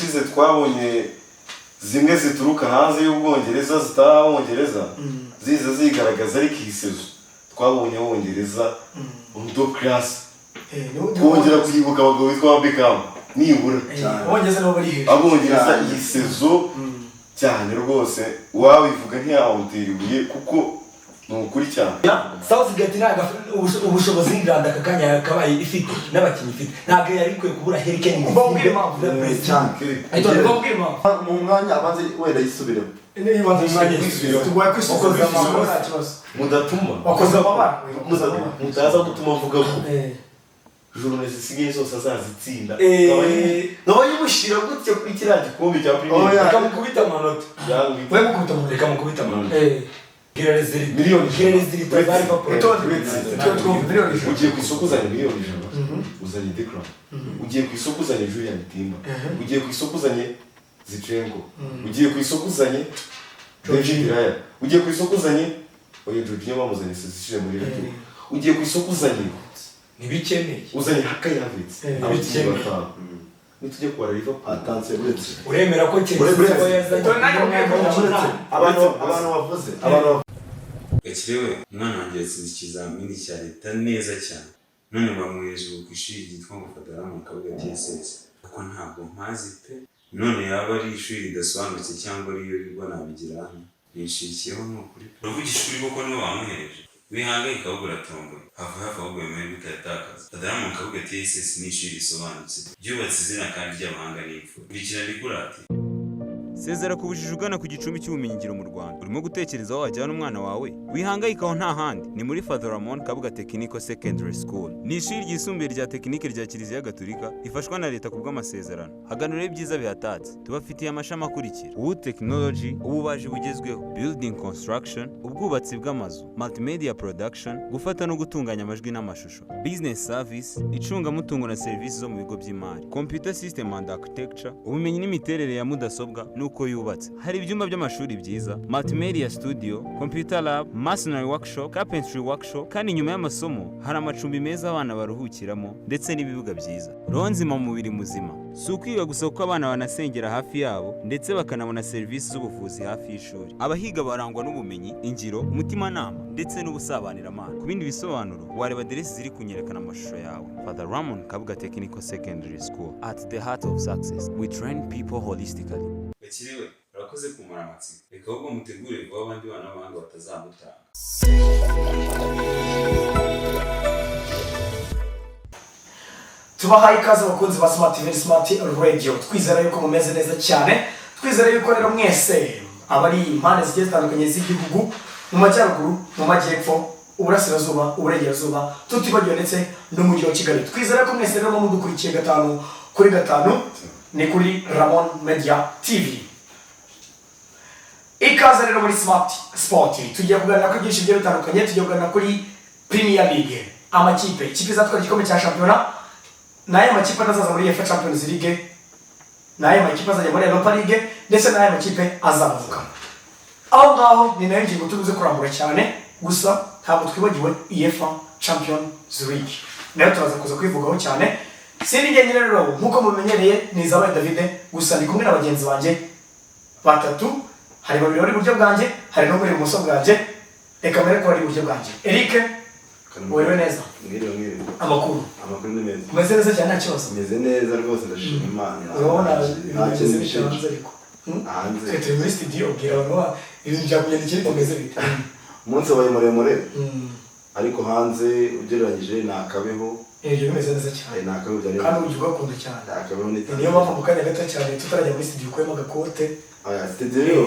Ubushize twabonye zimwe zituruka hanze y'Ubwongereza zitari Abongereza ziza zigaragaza, ariko iyi saison twabonye Abongereza on top class. Kongera kwibuka abagabo bitwa ba Beckham nibura. Abongereza nabo bari hejuru. Abongereza Cyane. iyi saison cyane rwose, wabivuga ntiyawutera ibuye kuko ni ukuri cyane. Southgate ntabwo ubushobozi England aka kanya yakabaye ifite n'abakinnyi ifite, ntabwo yari ikwiye kubura Harry Kane ngo Umva umbwire impamvu. na Brazil. Cyane. Umva umbwire impamvu. Mu mwanya abanze wenda yisubiremo. Niba Kwisubiraho. tugoye kwisubira, Wakoze amakosa. nta kibazo. Mudatuma Wakoze amabara. mutaza gutuma mvuga ko journée zisigaye zose azazitsinda, nkaba yimushyira gutya kuri kiriya gikombe cya Premier. Oya. Reka mukubite amanota. We mukubita mu Reka mukubite amanota. Gira résultat. Miliyoni Gira 100. résultat za Liverpool. Itonde, itonde twumve 100 000 000. Ugiye ku isoko uzanye 100 000 000, uzanye Declan. Ugiye ku isoko uzanye Julian Timber. Ugiye ku isoko uzanye Zinchenko. Ugiye ku isoko uzanye David Raya. Ugiye ku isoko uzanye, oya, Jorginho bamuzanye sisije muri retour. Ugiye ku isoko uzanye Ntibikeneye. uzanye Kai Havertz. Abakinnyi batanu nitujya kubara Liverpool. Attention, uretse Uremera ko Chelsea Uretse- ko yazanye Dore nanjye mubwiye ko uretse abantu bavuze, abantu Gakire we, umwana wanjye yatsinze ikizamini cya leta neza cyane, none bamwohereje ubu ku ishuri ryitwa ngo Father Ramon Kabuga TSS, kuko ntabwo mpazi pe. None yaba ari ishuri ridasobanutse cyangwa ariyo rigwa nabigira hano nishikiyeho, ni ukuri pe. Uravugisha ukuri koko nibo bamwohereje? Wihangayika, ahubwo uratomboye hafi hafi, ahubwo ayo mahirwe utayatakaza. Father Ramon Kabuga TSS ni ishuri risobanutse ryubatse izina kandi ry'abahanga n'imfura. Kurikirana ikurate. Sezera ku bujiji ugana ku gicumbi cy'ubumenyingiro mu Rwanda. Urimo gutekereza aho wajyana umwana wawe? Wihangayikaho, nta handi ni muri Father Ramon Kabuga Technical Secondary School. Ni ishuri ryisumbuye rya tekinike rya Kiliziya Gatolika rifashwa na leta ku bw'amasezerano. Haganura ibyiza bihatatse. Tubafitiye amashami akurikira: wood technology, ububaji bugezweho, building construction, ubwubatsi bw'amazu, multimedia production, gufata no gutunganya amajwi n'amashusho, business service, icungamutungo na serivisi zo mu bigo by'imari, computer system and architecture, ubumenyi n'imiterere ya mudasobwa n'uko yubatse. Hari ibyumba by'amashuri byiza, multimedia studio, computer lab, masonry workshop, carpentry workshop, kandi nyuma y'amasomo hari amacumbi meza abana baruhukiramo ndetse n'ibibuga byiza. Roho nzima mu mubiri muzima. Si ukwiga gusa kuko abana banasengera hafi yabo ndetse bakanabona serivisi z'ubuvuzi hafi y'ishuri. Abahiga barangwa n'ubumenyi, ingiro, umutimanama ndetse n'ubusabaniramana. Ku bindi bisobanuro wareba aderesi ziri kunyerekana amashusho yawe. Father Ramon Kabuga Technical Secondary School, at the heart of success, we train people holistically. Gakire we, urakoze kumara amatsiko. Reka ahubwo mutegure vuba abandi bana b'abahanga batazamutanga. Tubahaye ikaze, abakunzi ba Smart TV, Smart Radio. Twizera yuko mumeze neza cyane. Twizera yuko rero mwese abari impande zigiye zitandukanye z'igihugu, mu majyaruguru, mu majyepfo, uburasirazuba, uburengerazuba, tutibagiwe ndetse n'umujyi wa Kigali. Twizera ko mwese rero mudukurikiye gatanu kuri gatanu, ni kuri Ramon Media TV. Ikaze rero muri Smart Sport. Tugiye kuganira kuri byinshi bigiye bitandukanye. Tugiye kuganira kuri Premier League, amakipe, ikipe izatwara igikombe cya shampiyona, n'aya makipe anazaza muri UEFA Champions League, n'aya makipe azajya muri Europa League, ndetse n'aya makipe azamuka aho ngaho. Ni nayo ngingo tubuze kurambura cyane. Gusa ntabwo twibagiwe UEFA Champions League, nayo turaza kuza kwivugaho cyane. Sindi njyenyine rero nk'uko mubimenyereye, ni Izabaye David. Gusa ndi kumwe na bagenzi banjye batatu. Hari babiri bari iburyo bwanjye, hari n'umwe uri ibumoso bwanjye. Reka mbere ko ari iburyo bwanjye, Eric, wiriwe neza? Mwiriwe, mwiriwe. Amakuru? Amakuru ni meza. Umeze neza cyane, nta kibazo? Meze neza rwose, ndashima Imana. Urabona Nta ibintu kintu bimeze bite bishinja. hanze ariko? Hanze? Twe turi muri studio. Ubwira abantu ibintu byakugendekeye bimeze bite? Umunsi wabaye muremure, ariko hanze ugereranyije ni akabeho. Ibyo bimeze neza cyane. Ni akabeho byari. Kandi ujya ugakunda cyane. Ni akabeho ni Niyo mpamvu mu kanya gato cyane tutarajya muri studio ukuyemo agakote. Aya studio yo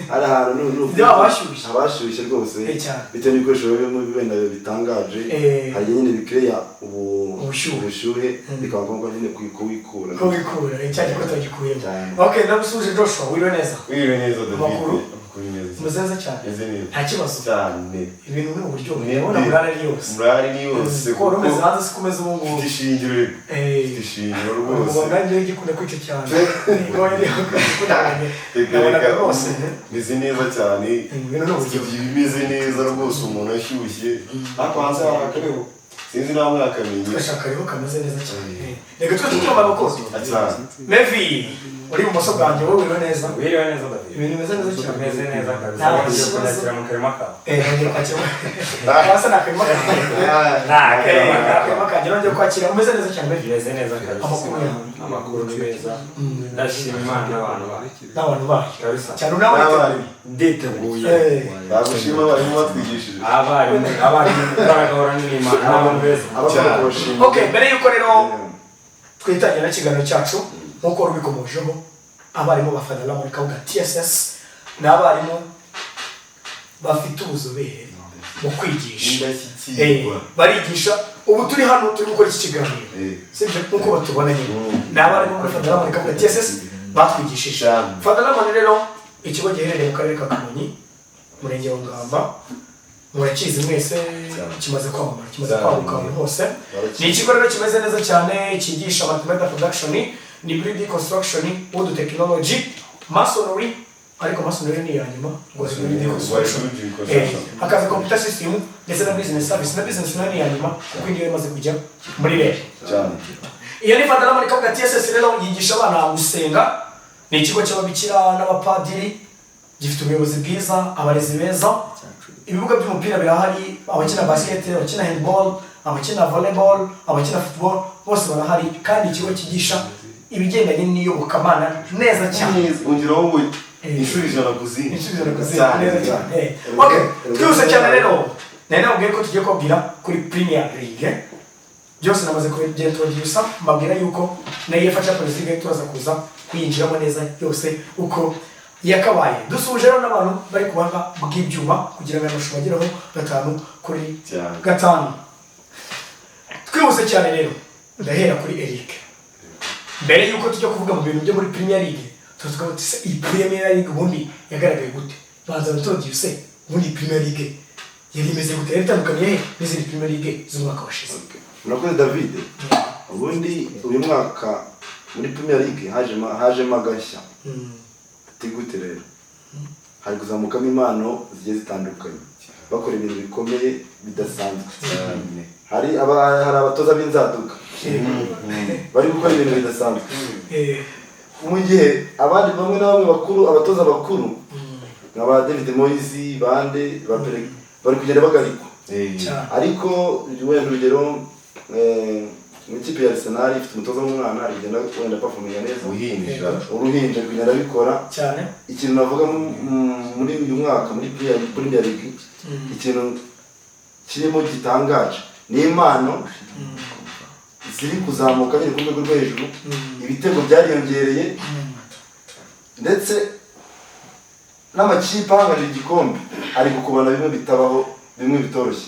hari ahantu Studio haba hashyushye. Haba hashyushye rwose. Cyane. Bitewe n'ibikoresho birimo wenda bitangaje. Hari igihe nyine bikeya ubu Ubushyuhe. ubushyuhe, bikaba ngombwa nyine kuwikura. Ko wikura cya gikote wagikuyemo. Cyane. Okay, ndagusuje Joshua, wiriwe neza? Wiriwe neza, David. Amakuru? Amakuru ni meza. Umeze neza cyane? Meze neza. Nta kibazo? Cyane. Ibintu ni uburyo ndabona murari ari yose. Murari ni yose. Ko wari umeze hanze siko umeze ubu ngubu. Mfite ishingiro rero. Mfite ishingiro rwose. Ubu nanjye gikunda kwica cyane. Niko yari yakunda. Reka Nabonaga reka. rwose. Meze neza cyane. Ibintu ni uburyo. Studio imeze neza rwose, umuntu ashyushye. Ariko hanze hari akabeho. Sinzi nawe mwakamenye. Turashaka rero kameze neza cyane. Reka twe tucyumva abakozi. Cyane. Mevi, uri ibumoso bwanjye, wowe wiriwe neza? Wiriwe neza, David. Ibintu bimeze neza cyane. Meze neza kabisa. Nta Wongeye kibazo. kunyakira mu karima kawe. Nongeye kwakira. Wasa ni akarima kanjye. Nta karima Ni kawe. akarima kanjye, nongeye kwakira. Umeze neza cyane, Mevi? Meze neza kabisa. Amakuru yawe? Amakuru ni meza. Ndashima Imana n'abantu bayo. N'abantu bayo. Kabisa. Cyane, nawe N'abarimu. Nditeguye. Nagushima abarimu batwigishije. Abarimu baragahora n'Imana. Ni abantu beza. Abakora Cyane. kubashima. Okay, mbere yuko rero twitangira n'ikiganiro cyacu, nk'uko wari ubikomojeho, abarimu ba Father Ramon Kabuga TSS ni abarimu bafite ubuzobere mu kwigisha. Indashyikirwa. Barigisha. Ubu turi hano turi gukora iki kiganiro, sibyo? Nk'uko batubona nyine, ni abarimu muri Father Ramon Kabuga TSS batwigishije. Cyane. Father Ramon rero, ikigo giherereye mu karere ka Kamonyi, umurenge wa Ngamba, murakizi mwese, kimaze kwamamara, kimaze Cyane. kwaguka ahantu hose. Ni ikigo rero kimeze neza cyane, cyigisha multimedia production, ni building construction, wood technology, masonry, ariko masonry ni iya nyuma ngo ni building construction. Building construction. Hakaza computer system ndetse na business service, na business nayo ni iya nyuma kuko indi yo imaze kujya muri rero. Cyane. Iyo ni Father Ramon Kabuga TSS rero, yigisha abana gusenga. Ni ikigo cy'ababikira n'abapadiri, gifite ubuyobozi bwiza, abarezi beza, ibibuga by'umupira birahari, abakina basket, abakina handball, abakina volleyball, abakina football, bose barahari. Kandi ikigo cyigisha ibigendanye n'iyobokamana neza cyane. Neza. Ongeraho ngo inshuro 100 ku zindi. Inshuro 100 ku zindi. Cyane. Neza cyane. Okay, twihuse cyane rero, nari nababwiye ko tugiye kubabwira kuri Premier League. Byose namaze kubyintrodusa, mbabwira yuko na UEFA Champions League turaza kuza kuyinjiramo neza yose uko yakabaye. Dusuhuje rero n'abantu bari ku buhanga bw'ibyuma kugira ngo aya mashusho bagereho gatanu kuri Cyane. gatanu. Twihuse cyane rero, ndahera kuri Eric. Mbere yuko tujya kuvuga mu bintu byo muri Premier League, tuvuga uti: "Se iyi Premier League ubundi yagaragaye gute?" Banza introduce, ubundi iyi Premier League yari imeze gute? Yari itandukaniye he n'izindi Premier League z'umwaka washize? Murakoze, David. Ubundi uyu mwaka muri Premier League hajemo agashya. Ati gute rero? Hari kuzamukamo impano zigiye zitandukanye, bakora ibintu bikomeye bidasanzwe. Cyane. Hari abatoza b'inzaduka bari gukora ibintu bidasanzwe, mu gihe abandi bamwe na bamwe bakuru, abatoza bakuru nka ba David Moyes, bande ba Pele, bari kugenda bagarikwa. Cyane. Ariko wenda urugero, mu ikipe ya Arsenal ifite umutoza w'umwana, ari kugenda wenda performinga neza. Uruhinja. Uruhinja, ari kugenda abikora. Cyane. Ikintu navuga muri uyu mwaka muri Premier League, ikintu kirimo gitangaje ni impano ziri kuzamuka nyine ku rwego rwo hejuru. Ibitego byariyongereye, ndetse n'amakipe ahanganira igikombe ari gukubana bimwe bitabaho, bimwe bitoroshye.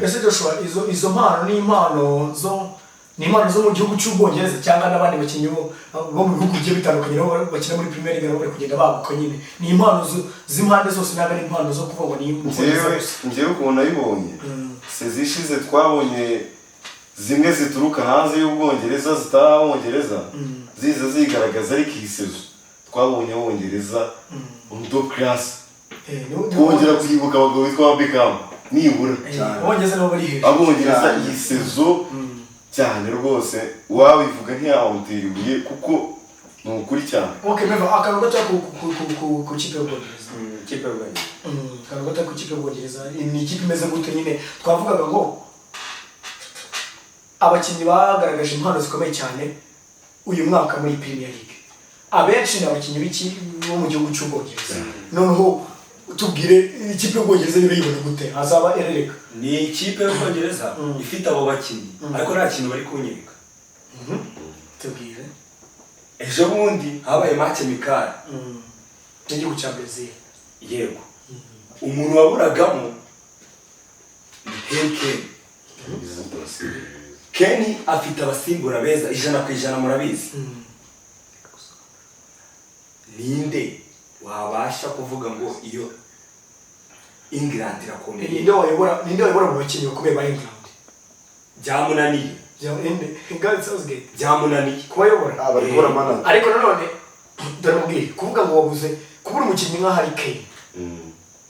Ese Joshua, izo mpano ni impano zo mu gihugu cy'Ubwongereza cyangwa n'abandi bakinnyi bo mu bihugu bigiye bitandukanye nabo bakina muri Premier League nabo bari kugenda baguka nyine? Ni impano z'impande zose, ntabwo ari impano zo kuvuga ngo ni mu Bwongereza Njyewe gusa. Njyewe ukuntu nabibonye, saison ishize twabonye zimwe zituruka hanze y'Ubwongereza, zitari Abongereza, ziza zigaragaza, ariko iyi saison twabonye Abongereza on top class. Kongera kwibuka abagabo bitwa ba Beckham nibura. Abongereza nabo bari hejuru. Abongereza iyi saison cyane rwose, wabivuga ntiyawutera ibuye kuko ni ukuri cyane. Okay, Meva, akantu gato ku kipe y'Ubwongereza. Ikipe y'Ubwongereza. Akantu gato ku kipe y'Ubwongereza, ni ikipe imeze gute nyine? Twavugaga ngo abakinnyi bagaragaje impano zikomeye cyane uyu mwaka muri Premier League, abenshi ni abakinnyi b'iki bo mu gihugu cy'Ubwongereza. Noneho tubwire, ikipe y'Ubwongereza niba yibona gute hazaba erereka? Ni ikipe y'Ubwongereza ifite abo bakinnyi, ariko nta kintu bari kunyereka. Tubwire. Ejo bundi habaye match amicale n'igihugu cya Brazil. Yego, umuntu waburagamo ni Harry Kane. Kane afite abasimbura beza 100%, murabizi. Ninde wabasha kuvuga ngo iyo England irakomeye? Ninde wayobora mu bakinnyi bakomeye ba England? Byamunaniye. Ninde? Gareth Southgate. Byamunaniye. Kubayobora. Ah, bari kubura manager. Ariko nanone dore mubwire, kuvuga ngo wabuze, kubura umukinnyi nka Harry Kane.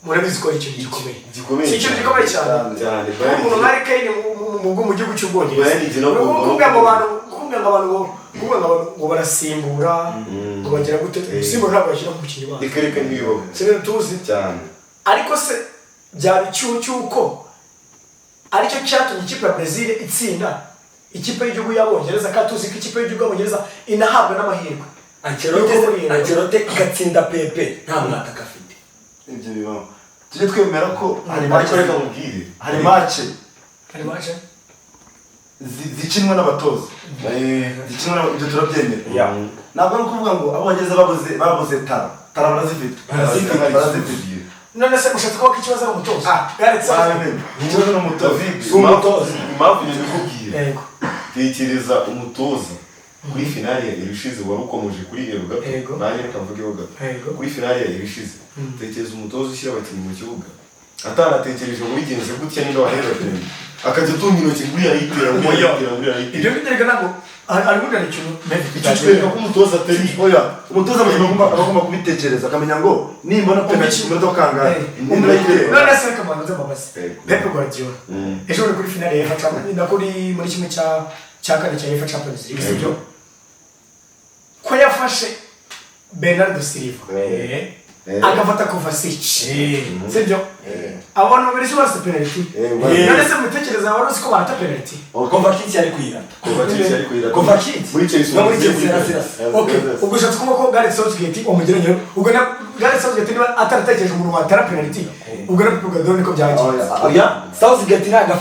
Murabizi ko ari ikintu gikomeye. Gikomeye Si ikintu gikomeye cyane. Cyane. Umuntu nka Harry Kane mu gihugu cy'Ubwongereza. Bayern igira ngo- Kumbwira ngo abantu kumbwira ngo abantu ngo kumbwira ngo abantu ngo barasimbura, ngo bagira gute, gusimbura ntabwo bashyira ku mukinnyi wabo. Reka reka, ntibibaho. Si ibintu tuzi. Cyane. Ariko se byaba icyuho cy'uko aricyo cyatumye ikipe ya Brazil itsinda ikipe y'igihugu y'Abongereza, kandi tuzi ko ikipe y'igihugu y'Abongereza inahabwa n'amahirwe Ancelotti Yuko muri- Ancelotti igatsinda Pepe nta mwataka afite. Ibyo bibaho, tujye twemera ko hari Ariko match, reka mubwire. hari match Hari match? Zikinwa n'abatoza, zikinwa ibyo turabyemera. Ntabwo ari ukuvuga ngo Abongereza babuze tara barazifite. Barazifite. Barazifite. None se ushatse kuvuga ko ikibazo ari umutoza? Gareth Southgate. Wabimenye. Ikibazo ni umutoza. David, Si umutoza. Impamvu mbikubwiye, Yego. tekereza umutoza kuri finale ya Euro ishize, wari ukomeje kuri Euro gato, Yego. nanjye reka mvugeho gato. Yego. Kuri finale ya Euro ishize, tekereza umutoza ushyira abakinnyi mu kibuga atanatekereje ngo bigenze gutya niba wahera penalty, akajya atunga intoki nguriya arayitera, nguriya arayitera, nguriya arayitera. Ibyo ngibyo reka ntabwo ari burya ni ikintu Icyo kitwereka ko umutoza atari Oya, umutoza muzima aba agomba kubitekereza, akamenya ngo nimbona penalty ku munota wa kangahe ndayitera. None se reka mbanze mbabaze. Yego. Pep Guardiola ejo bundi kuri finale ya UEFA Champions, na kuri muri kimwe cya kane cya UEFA Champions League, sibyo, ko yafashe Bernardo Silva, agafata Kovacic, sibyo, abo bantu babiri si bose penalty? None se mutekereza wari uzi ko barata penalty? Kovacic yari kuyirata. Kovacic yari kuyirata. Kovacic. Muri Chelsea. No muri Chelsea yarasirasa. Okay, ubwo ushatse kuvuga ko Gareth Southgate wamugeranye, ubwo na Gareth Southgate niba ataratekereje umuntu watera penalty, ubwo na Pep Guardiola niko byagenze. Oya, Southgate ntabwo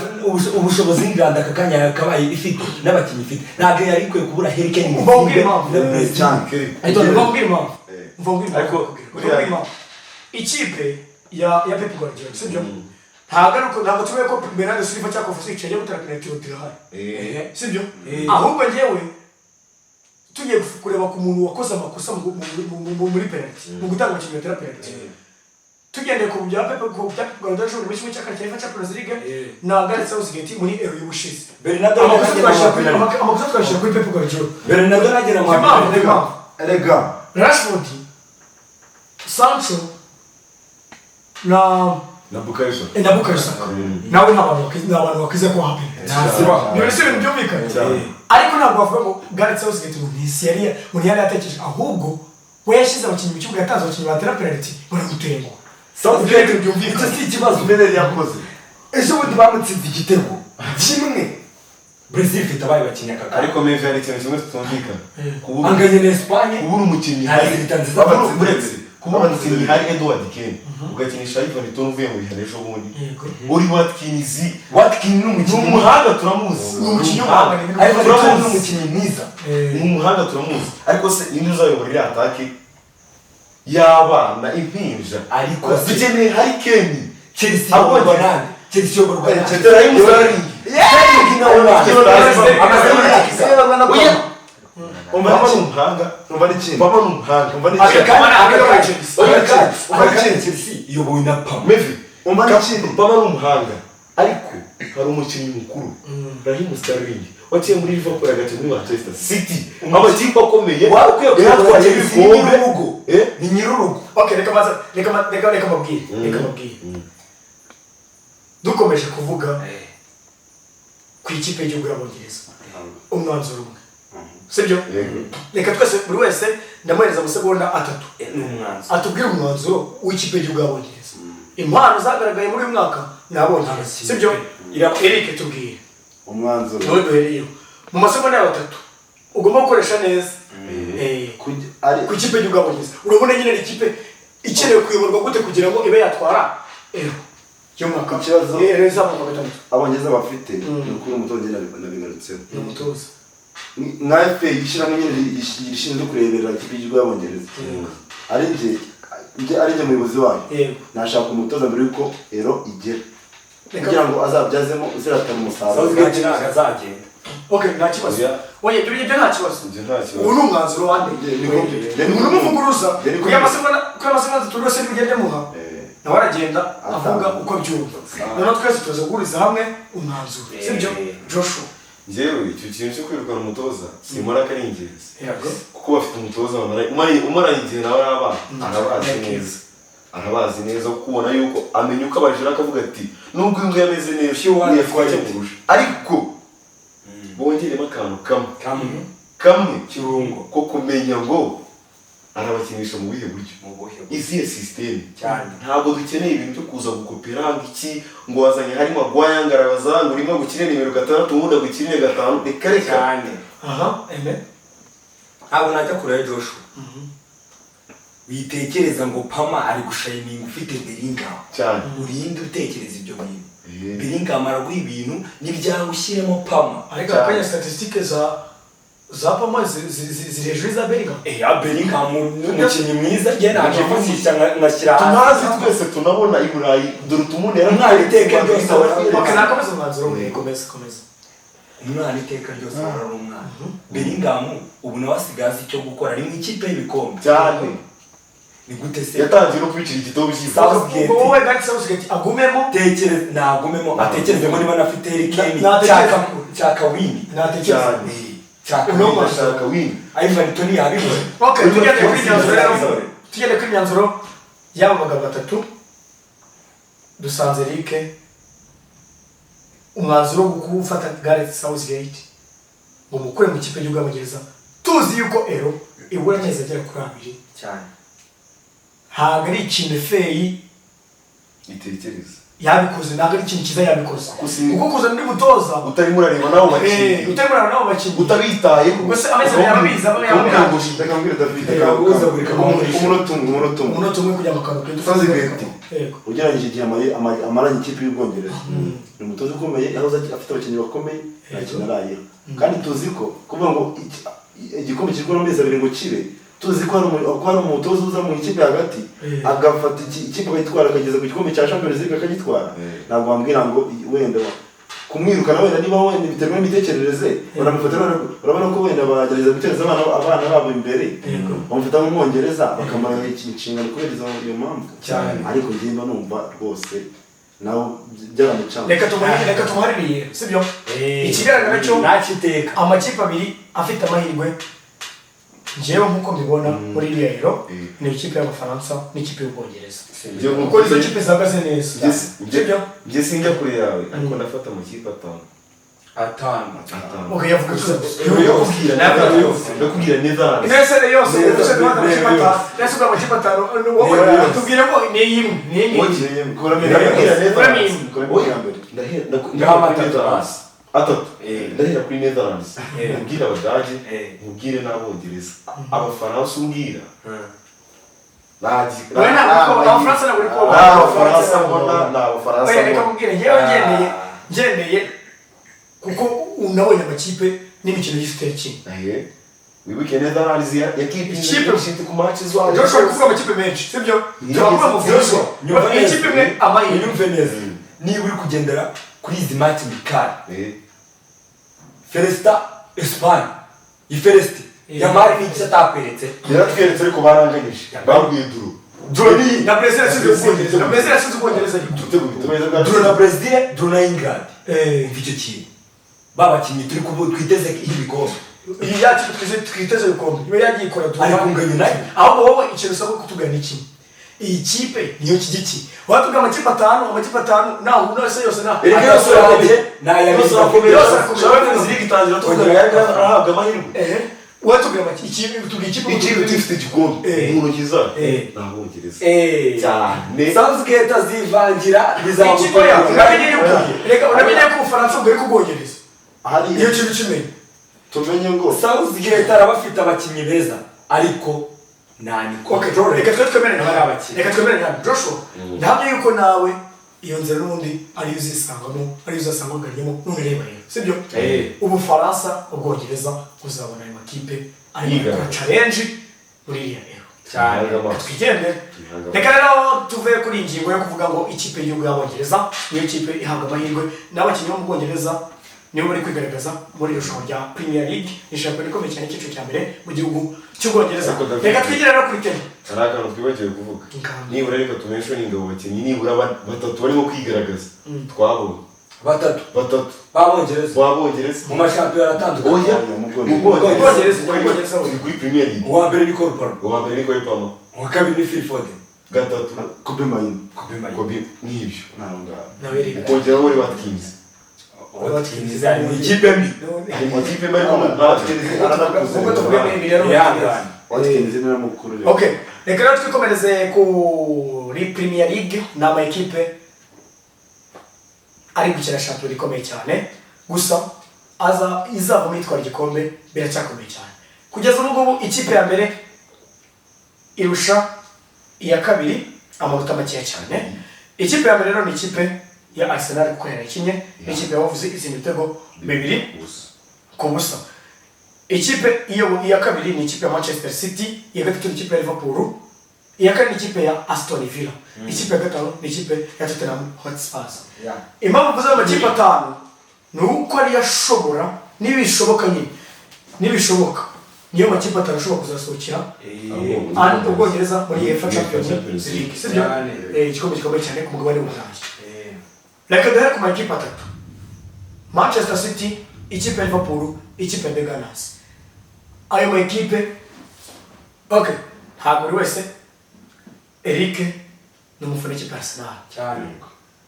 ubushobozi England aka kanya yakabaye ifite n'abakinnyi ifite, ntabwo yari ikwiye kubura Harry Kane mu Umva ubwire itsinda impamvu. na Brazil. Cyane. Ahita mva nkubwire impamvu. Mva nkubwire impamvu. Ariko Mva nkubwire impamvu. Ikipe ya Pep Guardiola, sibyo? Ntabwo ari uko, ntabwo tuvuye ko Bernardo Silva cyangwa Kovacic yagiye gutera penalty irahari. Sibyo? Ahubwo njyewe tugiye kureba ku muntu wakoze amakosa muri penalty, mu gutanga abakinnyi batera penalty. Tugendeye ku bya Pep Guardiola ejo bundi muri kimwe cya kane cya UEFA Champions League na Gareth Southgate muri Euro y'ubushize. Bernardo Amakosa nagera twashyira mu kuri penalty. amakosa twashyira kuri Pep Guardiola. Bernardo nagera mu Impamvu, penalty. impamvu. Erega Rashford, Sancho na Na Bukayo Saka. Na Bukayo Saka nawe nta bantu bakwize ko hape Ntazibaho. None se ibintu byumvikanye? Cyane. Ariko ntabwo bavuga ngo Gareth Southgate ngo ntisi yari ngo ntiyari yatekereje, ahubwo we yashyize abakinnyi mu kibuga, yatanze abakinnyi batera penalty baramutenguha. Southgate Ibyo byumvikana. icyo si ikibazo. Menel yakoze. Ejo bundi bamutsinze igitego kimwe. Brazil ifite abaye bakinnyi aka kanya. Ariko Mevi, hari ikintu kimwe tutumvikana. Kubura Anganye na Espagne. kubura umukinnyi Nta hari résultat nziza. Uretse kubura umukinnyi hari Edward Kane, ugakinisha Ivan Toney uvuye mu bihano ejo bundi. Yego. Uri Watkins. Watkins ni Ni umukinnyi. umuhanga, turamuzi. Ni umukinnyi w'umuhanga, ni ibintu Ivan Toney ni Turamuzi. umukinnyi mwiza. Ni umuhanga, turamuzi, ariko se ninde uzayobora iriya attaque y'abana impinja? Ariko se Dukeneye Harry Kane. Chelsea iyoborwa nande? Chelsea iyoborwa nande? Raheem Sterling. Sterling nawe nande? Amaze imyaka itanu. Oya. Umva Pama ni n'ikindi. umuhanga. Umva n'ikindi. Pama ni umuhanga. Umva Aka n'ikindi. kanya aka kanya Chelsea. aka kanya Umva aka kanya n'ikindi. Chelsea iyobowe na Pama. Mevi, Umva n'ikindi. Pama ni umuhanga, ariko hari umukinnyi mukuru Raheem Sterling waciye muri Liverpool, agaca muri Manchester City, amakipe akomeye, Wari ukwiye kuyobora yatwaye Chelsea, ni ibikombe. nyir'urugo. Eh? Ni nyir'urugo. Okay, reka maze reka mbabwire, reka mbabwire. Dukomeje kuvuga ku ikipe y'igihugu y'Abongereza, umwanzuro umwe, sibyo? Yego. Reka twese, buri wese ndamuhereza amasegonda 3 Ni umwanzuro. atubwire umwanzuro w'ikipe y'igihugu y'Abongereza, impano zagaragaye muri uyu mwaka ni Abongereza, sibyo? Eric, tubwire. Umwanzuro. Niwe duhereyeho mu masegonda yawe 3 ugomba gukoresha neza. Ari Ku ikipe y'igihugu y'Abongereza, urabona nyine ni ikipe ikenewe kuyoborwa gute kugira ngo ibe yatwara Euro y'umwaka Ikibazo- Euro izamwaka wa gatandatu? Abongereza bafite ni ukuri, umutoza nabigarutseho. Ni umutoza. Nka FA, ishyirahamwe nyine rishinzwe kureberera ikipe y'igihugu y'Abongereza, ari njye muyobozi wayo, Yego. nashaka umutoza mbere y'uko Euro igera Reka- kugira ngo azabyazemo uziratana umusaruro. Southgate ntabwo azagenda. Okay, nta kibazo. Oya. Oya, ibyo nta kibazo. Ibyo nta kibazo. Ubu ni umwanzuro wande. Umuntu umuvuguruza kuri amasegonda 3 yose ntugende muha, nawe aragenda avuga uko abyumva, noneho twese tuza guhuriza hamwe umwanzuro, sibyo, Joshua? Njyewe icyo kintu cyo kwirukana umutoza simbona ko ari ingenzi, Yego. kuko bafite umutoza umaranye igihe nawe ari abana, arabazi neza. Arabazi neza kubona yuko amenya uko abajira akavuga ati nubwo uyu nguyu ameze neza Pure afite icyo amurusha, ariko bongeremo akantu kamwe kamwe kirungo ko kumenya ngo arabakinisha mu buhe buryo, mu buhe buryo, izihe système. Cyane. Ntabwo dukeneye ibintu byo kuza gukopera ngo iki, ngo wazanye harimo Maguire ngarabaza ngo urimo gukine nimero 6 ubundi agukine 5, reka reka. Cyane. Aha, amen. Ntabwo najya kure ya Joshua. Witekereza ngo Palmer ari gushininga ufite Bellingham. Cyane. Urinde utekereza ibyo bintu. Bellingham araguha ibintu n'ibyanga ushyiremo Palmer. Ariko akanya statistique za Palmer ziri hejuru za Bellingham. Ya Bellingham ni umukinnyi mwiza, njye nakifashisha ngashyira hasi. Tunazi twese tunabona i Burayi Dortmund Umwana iteka ryose ahora Okay, nakomeza umwanzuro we, komeza komeza. Umwana iteka ryose ahora ari umwana. Bellingham ubu nawe asigaye azi icyo gukora, ari mu ikipe y'ibikombe. Cyane. Ni gute se? Yatangiye no kwicira igitabo byiza. Southgate. Ubwo wowe Gareth Southgate agumemo, tekereza nagumemo, atekereze ngo niba nafite Harry Kane cyaka win. Natekereza. Cyaka Uno win. mashaka win. Ivan Toney yabibona. Okay, tugende kuri imyanzuro rero. Tugende kuri imyanzuro y'abo bagabo batatu. Dusanze Eric umwanzuro wo gufata Gareth Southgate ngo mukure mu kipe y'igihugu y'Abongereza, tuzi yuko Euro ibura amezi agera kuri 2. Cyane. Ntabwo ari ikintu feyi itekereza yabikoze, ntabwo ari ikintu cyiza yabikoze. Kuko Kuko kuzana undi mutoza utarimo urareba nawe bakinnyi, utarimo urareba nawe bakinnyi, utabitayeho. Ubwo se amezi abiri ababizi, aba yabizi. Reka mbwire David, Guhuzagurika umunota umwe, umunota umwe. Umunota umwe kugira ngo akantu kwe Southgate. Yego. Ugereranyije igihe amaranye ikipe y'Ubwongereza, ni umutoza ukomeye, yahoze afite abakinnyi bakomeye, nta kintu arayeho. Kandi tuzi ko kuvuga ngo igikombe kigura amezi abiri ngo kibe, tuzi ko hari umutoza uza mu ikipe hagati agafata ikipe akayitwara akageza ku gikombe cya Champions League akagitwara. Ntabwo wambwira ngo wenda kumwirukana, wenda niba wenda biterwa n'imitekerereze, baramufata, urabona ko wenda bagerageza gutereza abana babo imbere, bamufata nk'umwongereza bakamara inshingano kubera iyo mpamvu. Cyane. Ariko njye mba numva rwose nawe byaramucanga. Reka tumuhaririye, sibyo? Ikigaragara cyo nakiteka amakipe abiri afite amahirwe njyewe nkuko mbibona muri iriya Euro ni ikipe y'Abafaransa n'ikipe y'Ubwongereza. Kuko izo kipe zihagaze neza. Sibyo? Njye sinjya kure yawe, ariko ndafata amakipe 5. 5. Okay, yavuga icyo. Ndakubwira ndakubwira Netherlands. Nese yose uvuze ko amakipe 5, nese ubwo amakipe 5 wowe tubwire ko ni imwe, ni imwe. Ndakubwira Netherlands. Ndahera kuri Netherlands. 3. Ndahera kuri Netherlands. Nkubwira Abadage, nkubwire n'Abongereza. Abafaransa umbwira. Wowe ntabwo Abafaransa ntabwo uri kubona. Abafaransa mbona, ni Abafaransa Oya, reka mbona. nkubwire, njyewe ngendeye kuko unabonye amakipe n'imikino y'ifite kimwe. Wibuke Netherlands yakipinze Ikipe ku match zabo. Joshua ari kuvuga amakipe menshi, sibyo? Turavuga mu Joshua, nyumva neza. Ikipe imwe amahirwe. Unyumve neza. Niba uri kugendera kuri izi match mikali, Felista Espagne, Ifelesti Yamal ni icyo atakweretse. Yaratweretse ariko baranganyije. Babwiye duro. Duro ni na Brazil yatsinze Ubwongereza. Na Brazil yatsinze Ubwongereza. Duro na Brazil, duro na England. Umva icyo kintu. Babakinnyi turi twiteze ibikombe. Iyi yacu twiteze ibikombe. Ibe yagiye ikora duro. Ari kunganya nayo. Ahubwo wowe ikintu usabwa kutugana iki? Iyi kipe niyo kigiki. Watubwira amakipe 5, amakipe 5, naho unose yose na. Erega yose arakomeye. Yose arakomeye. Champions League itangira tuvuga yari arahabwa amahirwe. Watubwira amakipe, ikipe tubwira ikipe Ikipe ifite igikombe mu ntoki zayo. Ni Abongereza. Cyane. Southgate azivangira Ikipe yawe uramenye yuko reka uramenye ko Ubufaransa bwari kubwongereza. Iyo kintu kimenye. Tumenye ngo Southgate arabafite abakinnyi beza ariko nani Okay, reka twe twemerane nawe. Reka twemerane nawe Joshua. Ndahamya yuko nawe iyo nzira n'ubundi ariyo uzisangamo, ariyo uzasanga ugariyemo n'ureba rero. Sibyo? Ubufaransa, Ubwongereza uzabona ayo makipe ari gukora challenge muri iriya Euro. Cyane. Twigendere. Reka rero tuve kuri ingingo yo kuvuga ngo ikipe y'igihugu y'Abongereza niyo kipe ihabwa amahirwe n'abakinnyi bo mu Bwongereza nibo bari kwigaragaza muri irushanwa rya Premier League, ni shampiyona ikomeye cyane icyiciro cya mbere mu gihugu cy'Ubwongereza. Reka twigire rero kuri tema. Hari akantu twibagiwe kuvuga. Nibura reka tumentioninge abo bakinnyi nibura batatu barimo kwigaragaza. Twabonye. Batatu. B'Abongereza. B'Abongereza. Mu mashampiyona atandukanye. Oya, mu Bwongereza. Turi kuri Premier League. Uwa mbere ni Cole Palmer. Uwa mbere ni Cole Palmer. Uwa kabiri ni Phil Foden. Gatatu Kobe Mayino. Kobe n'ibyo. Ntaho ngaho. Nawe rero. Ukongeraho Oli Watkins. Watkins ari mu ikipe mbi. Ari mu ikipe mbi ariko ni Watkins aranakuze. Ubwo tuvuge muri Emiliano Ihangane. Watkins ni mukuru rero. Okay, reka rero twikomereze kuri Premier League. Ni ama ekipe ari gukina shampiyona ikomeye cyane, gusa aza izavamo itwara igikombe biracyakomeye cyane. Kugeza ubu ngubu ikipe ya mbere irusha iya kabiri amanota makeya cyane. Ikipe ya mbere rero ni ikipe ya Arsenal kuko yarakinye n'ikipe ya Wolves itsinda ibitego 2-0. Ikipe iyo iya kabiri ni ikipe ya Manchester City, iya gatatu ni ikipe ya Liverpool, iya kane ni ikipe ya Aston Villa, ikipe ya gatanu ni ikipe ya Tottenham Hotspur. Impamvu mvuze ayo makipe atanu ni uko ariyo ashobora, nibishoboka nyine, nibishoboka niyo makipe atanu ashobora kuzasohokera Ubwongereza muri UEFA Champions League, sibyo? Igikombe gikomeye cyane ku mugabane w'Uburayi. Reka duhere ku makipe atatu: Manchester City, ikipe ya Liverpool, ikipe ya The Gunners. Ayo makipe, okay, ntabwo buri wese. Eric ni umufana w'ikipe ya Arsenal cyane.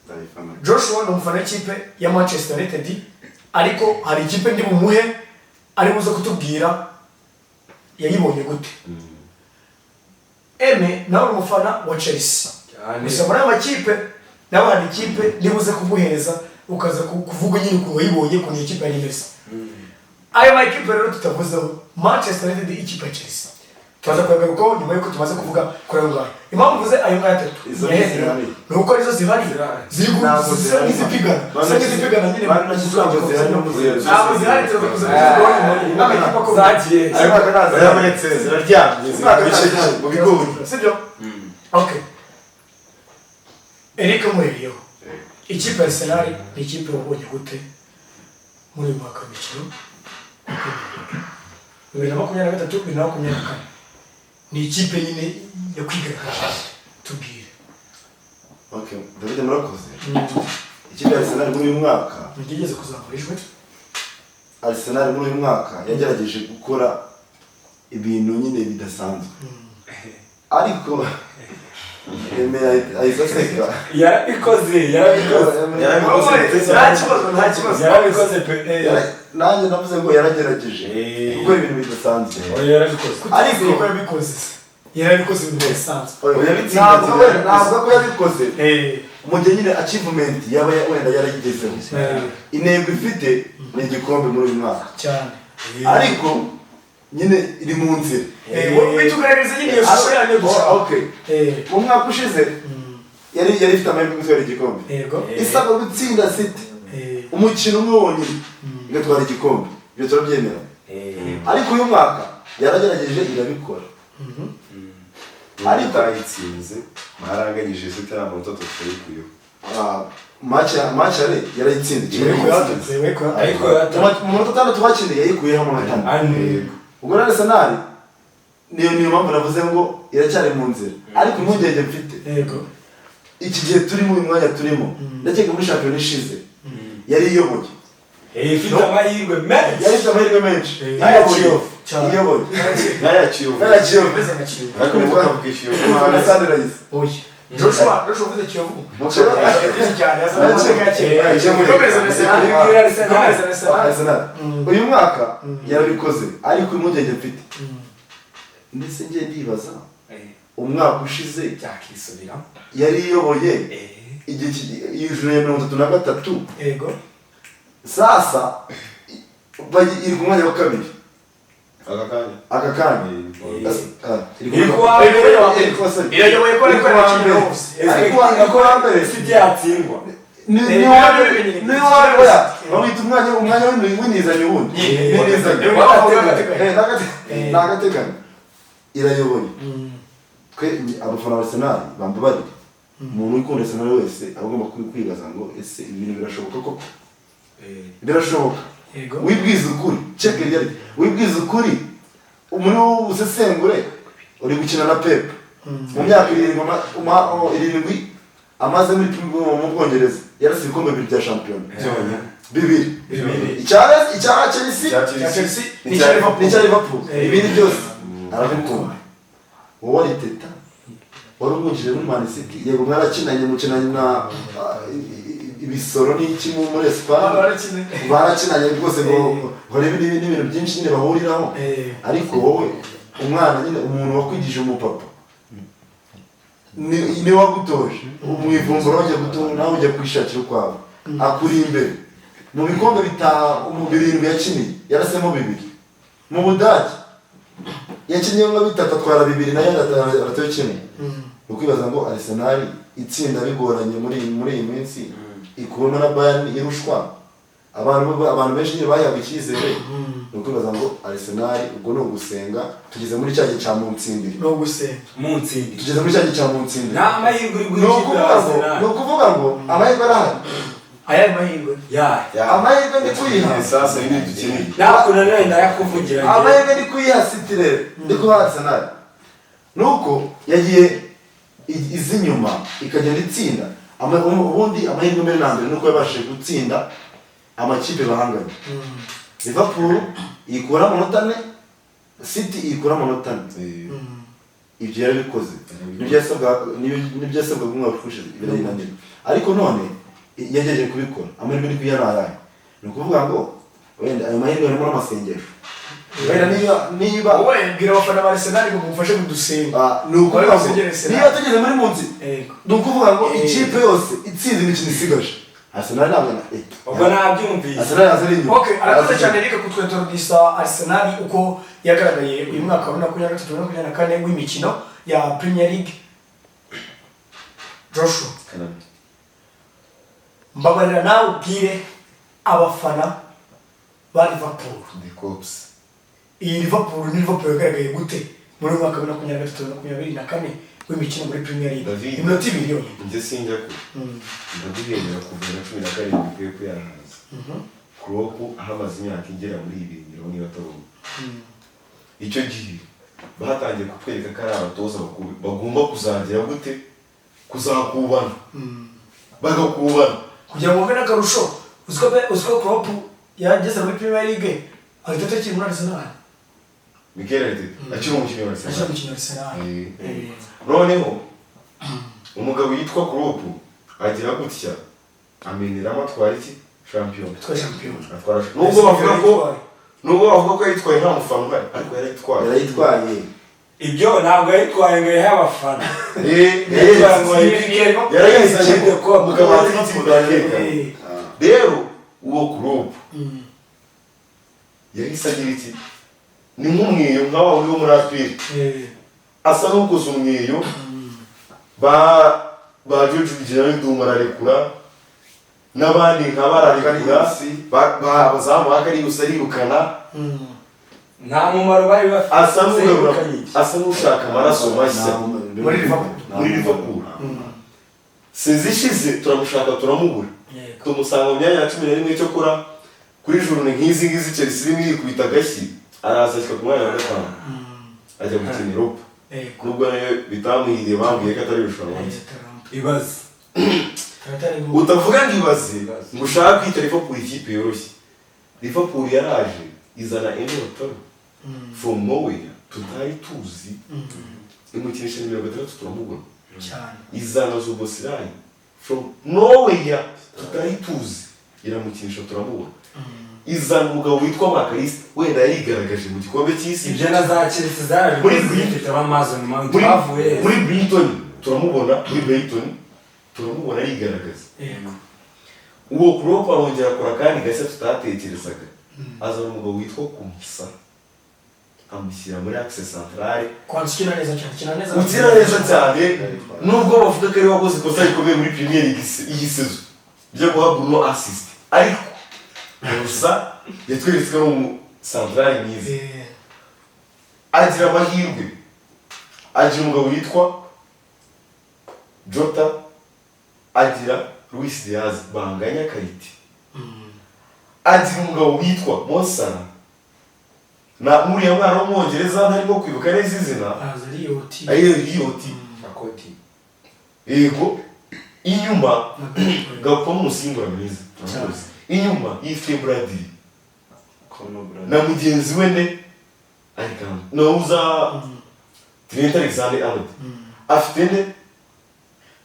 Ndabifana. Joshua ni umufana w'ikipe ya Manchester United, ariko hari ikipe ndi bumuhe ari buze kutubwira yayibonye gute. Eme nawe ni umufana wa Chelsea. Cyane. Gusa muri ayo makipe nawe hari ikipe ndi buze kuguhereza ukaza kuvuga nyine ukuntu wayibonye, ukuntu iyo kipe yari imeze. Ayo makipe rero tutavuzeho, Manchester United, ikipe ya Chelsea, turaza kuyagarukaho nyuma y'uko tumaze kuvuga kuri ayo ngayo. Impamvu mvuze ayo ngayo atatu Izo nyaherera, zihari. ni uko arizo zihari Zirahari. ziri Ntabwo zisa zihari. n'izipigana, zisa n'izipigana nyine. Ntabwo zihari no muzi- Ntabwo zihari, turaza kuzivugaho nyuma n'amakipe akomeye. Zagiye. Ariko ntazi. Zirabonetse, ziraryamye, ziri mu bisheke, mu bigori. Sibyo? Okay. Eric muheriyeho, ikipe ya Arsenal ni ikipe wabonye gute muri uyu mwaka w'imikino wa Premier League 2023 2024? Ni ikipe nyine yakwigaragaje, tubwire. Okay, David, murakoze. Ikipe ya Arsenal muri uyu mwaka, Ntigeze kuzamura ijwi. Arsenal muri uyu mwaka yagerageje gukora ibintu nyine bidasanzwe. Ariko Eme ahise aseka. Yarabikoze, yarabikoze. Yarabikoze. Nta kibazo, nta kibazo. Yarabikoze pe. Nanjye navuze ngo yaragerageje gukora ibintu bidasanzwe. Oya, yarabikoze. Ariko ko yabikoze, yarabikoze ibintu bidasanzwe. Oya, Yabitsinda. Ntabwo ko yabikoze mu gihe nyine achievement yaba wenda yarayigezeho. Intego ifite ni igikombe muri uyu mwaka. Cyane. Ariko nyine iri mu nzira. Bitugaragariza nyine iyo shusho yayo gushaka. Okay. Mu mwaka ushize yari ifite amahirwe yo gutwara igikombe. Isabwa gutsinda City umukino umwe wonyine igatwara igikombe, ibyo turabyemera. Ariko uyu mwaka yaragerageje irabikora. Ariko utayitsinze mwaranganyije City ari amanota atatu yayikuyeho. Match yari yarayitsinze. Ariko Mu manota atandatu bakinye yayikuyeho amanota ane. Ane. Ubwo rero Arsenal niyo mpamvu navuze ngo iracyari mu nzira, ariko impungenge mfite iki gihe turimo, uyu mwanya turimo, ndakeka muri shampiyona ishize yari iyoboye. Ifite amahirwe menshi. Yari ifite amahirwe menshi. Nk'aya Iyoboye. Kiyovu. Iyoboye. Nk'aya Kiyovu. Nk'aya Kiyovu. Imeze nka Kiyovu. Ariko ntimukavuge Kiyovu. Nka Sunrise. Oya. Joshua uvuze Kiyovu. Cyane, yazana amateka ya kera. Kiyovu. Komereza Arsenal. Ibwira Arsenal. Komereza Arsenal. Arsenal uyu mwaka yarabikoze, ariko impungenge mfite, ndetse ngiye ndibaza, umwaka ushize Byakisubiramo. yari iyoboye igihe ijuru ya 33. Sasa iri ku mwanya wa kabiri. Aka kanya. Aka kanya. Iri Iri ku ku wa mbere. Iri ku wa sorry. Irayoboye ko Iri ariko ku wa yakinnye mbere. hose. Iri ku wa mbere. City yatsindwa. Ni uwa mbere, ni uwa mbere, oya, bawita umwanya w'inizanyo ubundi. W'inizanyo. Ni agateganyo. Irayoboye. Twe abafana ba Arsenal bambabarire. Umuntu ukunda Arsenal wese aba agomba kwibaza ngo ese ibintu birashoboka koko? Birashoboka. Wibwiza ukuri, check reality. Wibwiza ukuri, muri wowe usesengure, uri gukina na Pep. Mu myaka 7 amaze muri mu Bwongereza yarasize ibikombe bibiri bya shampiyona. Bibiri. Icya Chelsea Icya Chelsea n'icya n'icya Liverpool. Ibindi byose arabikunda. Wowe Arteta Wari umwinjije muri Man City, yego mwarakinanye, mukinanye na ibisoro n'iki muri Espagne. Barakinanye. Barakinanye rwose, ngo ngo n'ibintu byinshi nyine bahuriraho. Ariko wowe umwana nyine, umuntu wakwigije, umupapa ni wagutoje mu ivumbura, wajya gutora nawe ujya kwishakira ukwawe, akuri imbere mu bikombe mu birindwi yakiniye yarasemo bibiri. Mu Budage yakinnye nka bitatu, atwara bibiri, nayo aratayo kimwe. Ni ukwibaza ngo Arsenal itsinda bigoranye muri iyi minsi, ikuramo na Bayern irushwa, abantu benshi nyine bayihaga icyizere. Ni ukwibaza ngo Arsenal ubwo ni ugusenga, tugeze muri cya gihe cya munsindire. Ni ugusenga. Munsindi. Tugeze muri cya gihe cya munsindire. Nta mahirwe uri Ni guha ikipe ya ukuvuga ngo Arsenal. Ni ukuvuga ngo amahirwe arahari. Aya mahirwe. Ya. Amahirwe ndi kuyiha. Sasa ibi dukeneye. Nakunanira ndayakuvugira njye. Amahirwe ndi kuyiha City rero, ndi kuha Arsenal, ni uko yagiye iza inyuma ikagenda itsinda. Ubundi amahirwe mbere na mbere ni uko yabashije gutsinda amakipe bahanganye. Liverpool ikura amanota 4, City ikura amanota 4. Ibyo yarabikoze, nibyo yasabwaga umwaka ushize birayinanira, ariko none yagerageje kubikora. Amahirwe ni kuya ayahe? Ni ukuvuga ngo wenda ayo mahirwe harimo n'amasengesho, wenda niba Wowe bwira abafana ba Arsenal ngo mumufashe kudusenga. Ah, ni ukuvuga ngo Basengere Arsenal. niba tugeze muri munsi, ni ukuvuga ngo ikipe yose itsinze imikino isigaje, Arsenal ntabwo na Ubwo nabyumvise. Arsenal yaza ari inyuma. Okay, arakoze cyane Eric kutwintrodusa Arsenal uko yagaragaye uyu mwaka wa 2023 2024 w'imikino ya Premier League. Joshua, mbabarira nawe ubwire abafana ba Liverpool. The Kops. Iyi Liverpool ni Liverpool yagaragaye gute muri uyu mwaka wa 2023 2024 w'imikino muri Premier League? David. Iminota 2 yonyine. Njye sinjya kure, ndaguhembera kuva na 17 Pep yarahaza, Klopp ahamaze imyaka igera muri ibiri mirongo niba atari umwe. Icyo gihe batangiye kutwereka ko ari abatoza bakuru bagomba kuzagira gute, kuzakubana, bagakubana. Kugira ngo wumve n'akarusho, uziko Klopp yageze muri Premier League ahita atakiri muri Arsenal. Mikel Arteta akiri umukinnyi wa Akiri Arsenal. umukino wa Arsenal. Noneho umugabo yitwa Klopp agira gutya ameneramo, atwara iki, shampiyona. Atwaye shampiyona. Atwara, nubwo bavuga ko yitwaye nta mufana uhari, ariko yarayitwaye. Yarayitwaye. Ibyo ntabwo yayitwaye ngo yihe abafana. Yayitwaye ngo ayibike. Yarayizanye Ikipe mu kabati k'itsinda. Rero uwo Klopp yahise agira iki, ni nk'umweyo nka wa wundi wo muri APR, asa n'ukoze umweyo ba George Wijnaldum ararekura, n'abandi nka bararekura, abazamu ba Karius arirukana. Nta mumaro bari bafite. Asa n'ugarura, Yirukanye iki? asa n'ushaka amaraso mashya. Muri Liverpool. Muri Liverpool saison ishize turamushaka turamubura, tumusanga mu myanya ya 11. Cyokora kuri journée nk'izi ngizi Chelsea irimo irikubita agashyi, araza ashyika ku mwanya wa gatanu, ajya gukina Europa, nubwo nayo bitamuhiriye, bambwiye ko atari irushanwa rye. Ibaze. Utavuga ngo ibaze ngo ushaka kwita Liverpool ikipe yoroshye. Liverpool yaraje izana Emile Toro from nowhere tutari tuzi, imukinisha 60 turamubona. Cyane. Izana Szoboszlai from nowhere tutari tuzi, iramukinisha turamubona. Izana umugabo witwa Mac Allister, wenda yarigaragaje mu gikombe cy'isi. Ibyo na za Chelsea zarabikoze zifite aba Mason Mount bavuye. Muri Brighton turamubona, muri Brighton turamubona arigaragaza. Uwo Klopp arongera akora kandi gashya tutatekerezaga, azana umugabo witwa Konsa, amushyira muri axe centrale. Kwanza ukina neza cyane, ukina neza. Ukina neza cyane, nubwo bavuga ko ari we wakoze ikosa rikomeye muri Premier League iyi saison ryo guha Bruno assist, ariko gusa yatweretse ko ari umu centrale mwiza. Agira amahirwe, agira umugabo witwa Jota, agira Luis Diaz banganya qualité, agira umugabo witwa Mo Salah na uriya mwana w'umwongereza ntarimo kwibuka neza izina. Aza Elliott. Ariyo Elliott. Akoti. Yego, inyuma Gakpo n'umusimbura mwiza. Cyane. Inyuma yifite Bradley na mugenzi we ne Alexander, nauza Trent Alexander Arnold. Afite nde?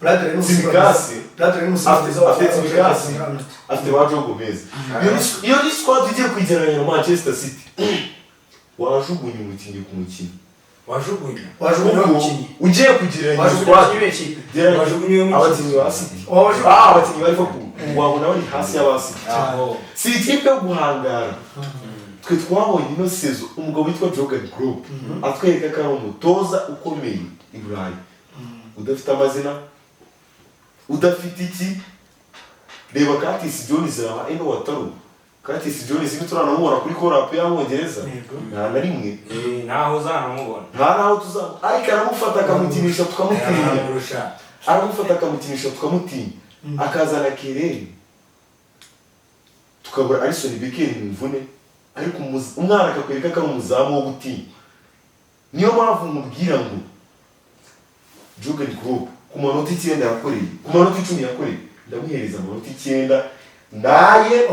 Bradley ni Tsimikas. Bradley ni umusifuzi Afite Tsimikas, afite ba Joe Gomez. Iyo ni squad ugiye kuyigereranya na Manchester City, wajugunya umukinnyi ku mukinnyi. Wajugunya. Wajugunya umukinnyi. Ugiye kugereranya Wajugunya squad, umukinnyi w'ikipe. gereranya Wajugunya umukinnyi. abakinnyi ba City. Wajugunya. Abakinnyi ba Liverpool wabona bari hasi y'aba City. Aho. Si ikipe yo guhangara. Twe twabonye ino saison umugabo witwa Jurgen Klopp atwereka ko ari umutoza ukomeye i Burayi, udafite amazina, udafite iki. Reba Curtis Jones, raba Eno Wataru. Curtis Jones ntituranamubona kuri call-up y'Abongereza nta na rimwe. Ntaho uzanamubona. Nta naho tuzaba, ariko aramufata akamukinisha tukamutinya. Aramurusha. Aramufata akamukinisha tukamutinya, akazana Kelleher, tukabura Alisson Becker mu mvune, ariko umwana akakwereka ko ari umuzamu wo gutinya. Niyo mpamvu mubwira ngo Jurgen Klopp ku manota 9 yakoreye, ku manota 10 yakoreye, ndamuhereza amanota 9 naye.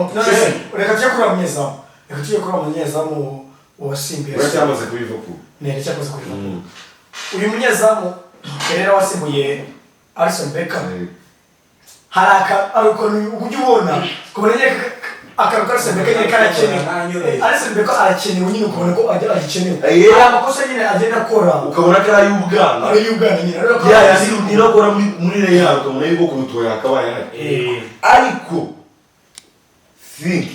Reka tujye kuri umunyezamu, reka tujye kuri umunyezamu wasimbuye. Uracyamaze kuri Liverpool. Ne, reka kuri Liverpool. Uyu munyezamu rero wasimbuye Alisson Becker, hari ukuntu ujya ubona kubona nyine akantu ka Alisson Becker nyine karakenewe. Alisson Becker arakenewe nyine, ukabona ko agikenewe. Hari amakosa nyine agenda akora ukabona ko ari ay'ubwana. Ari ay'ubwana nyine. Ya inakora muri Real, ukabona yuko kurutuye yakabaye ahari, ariko think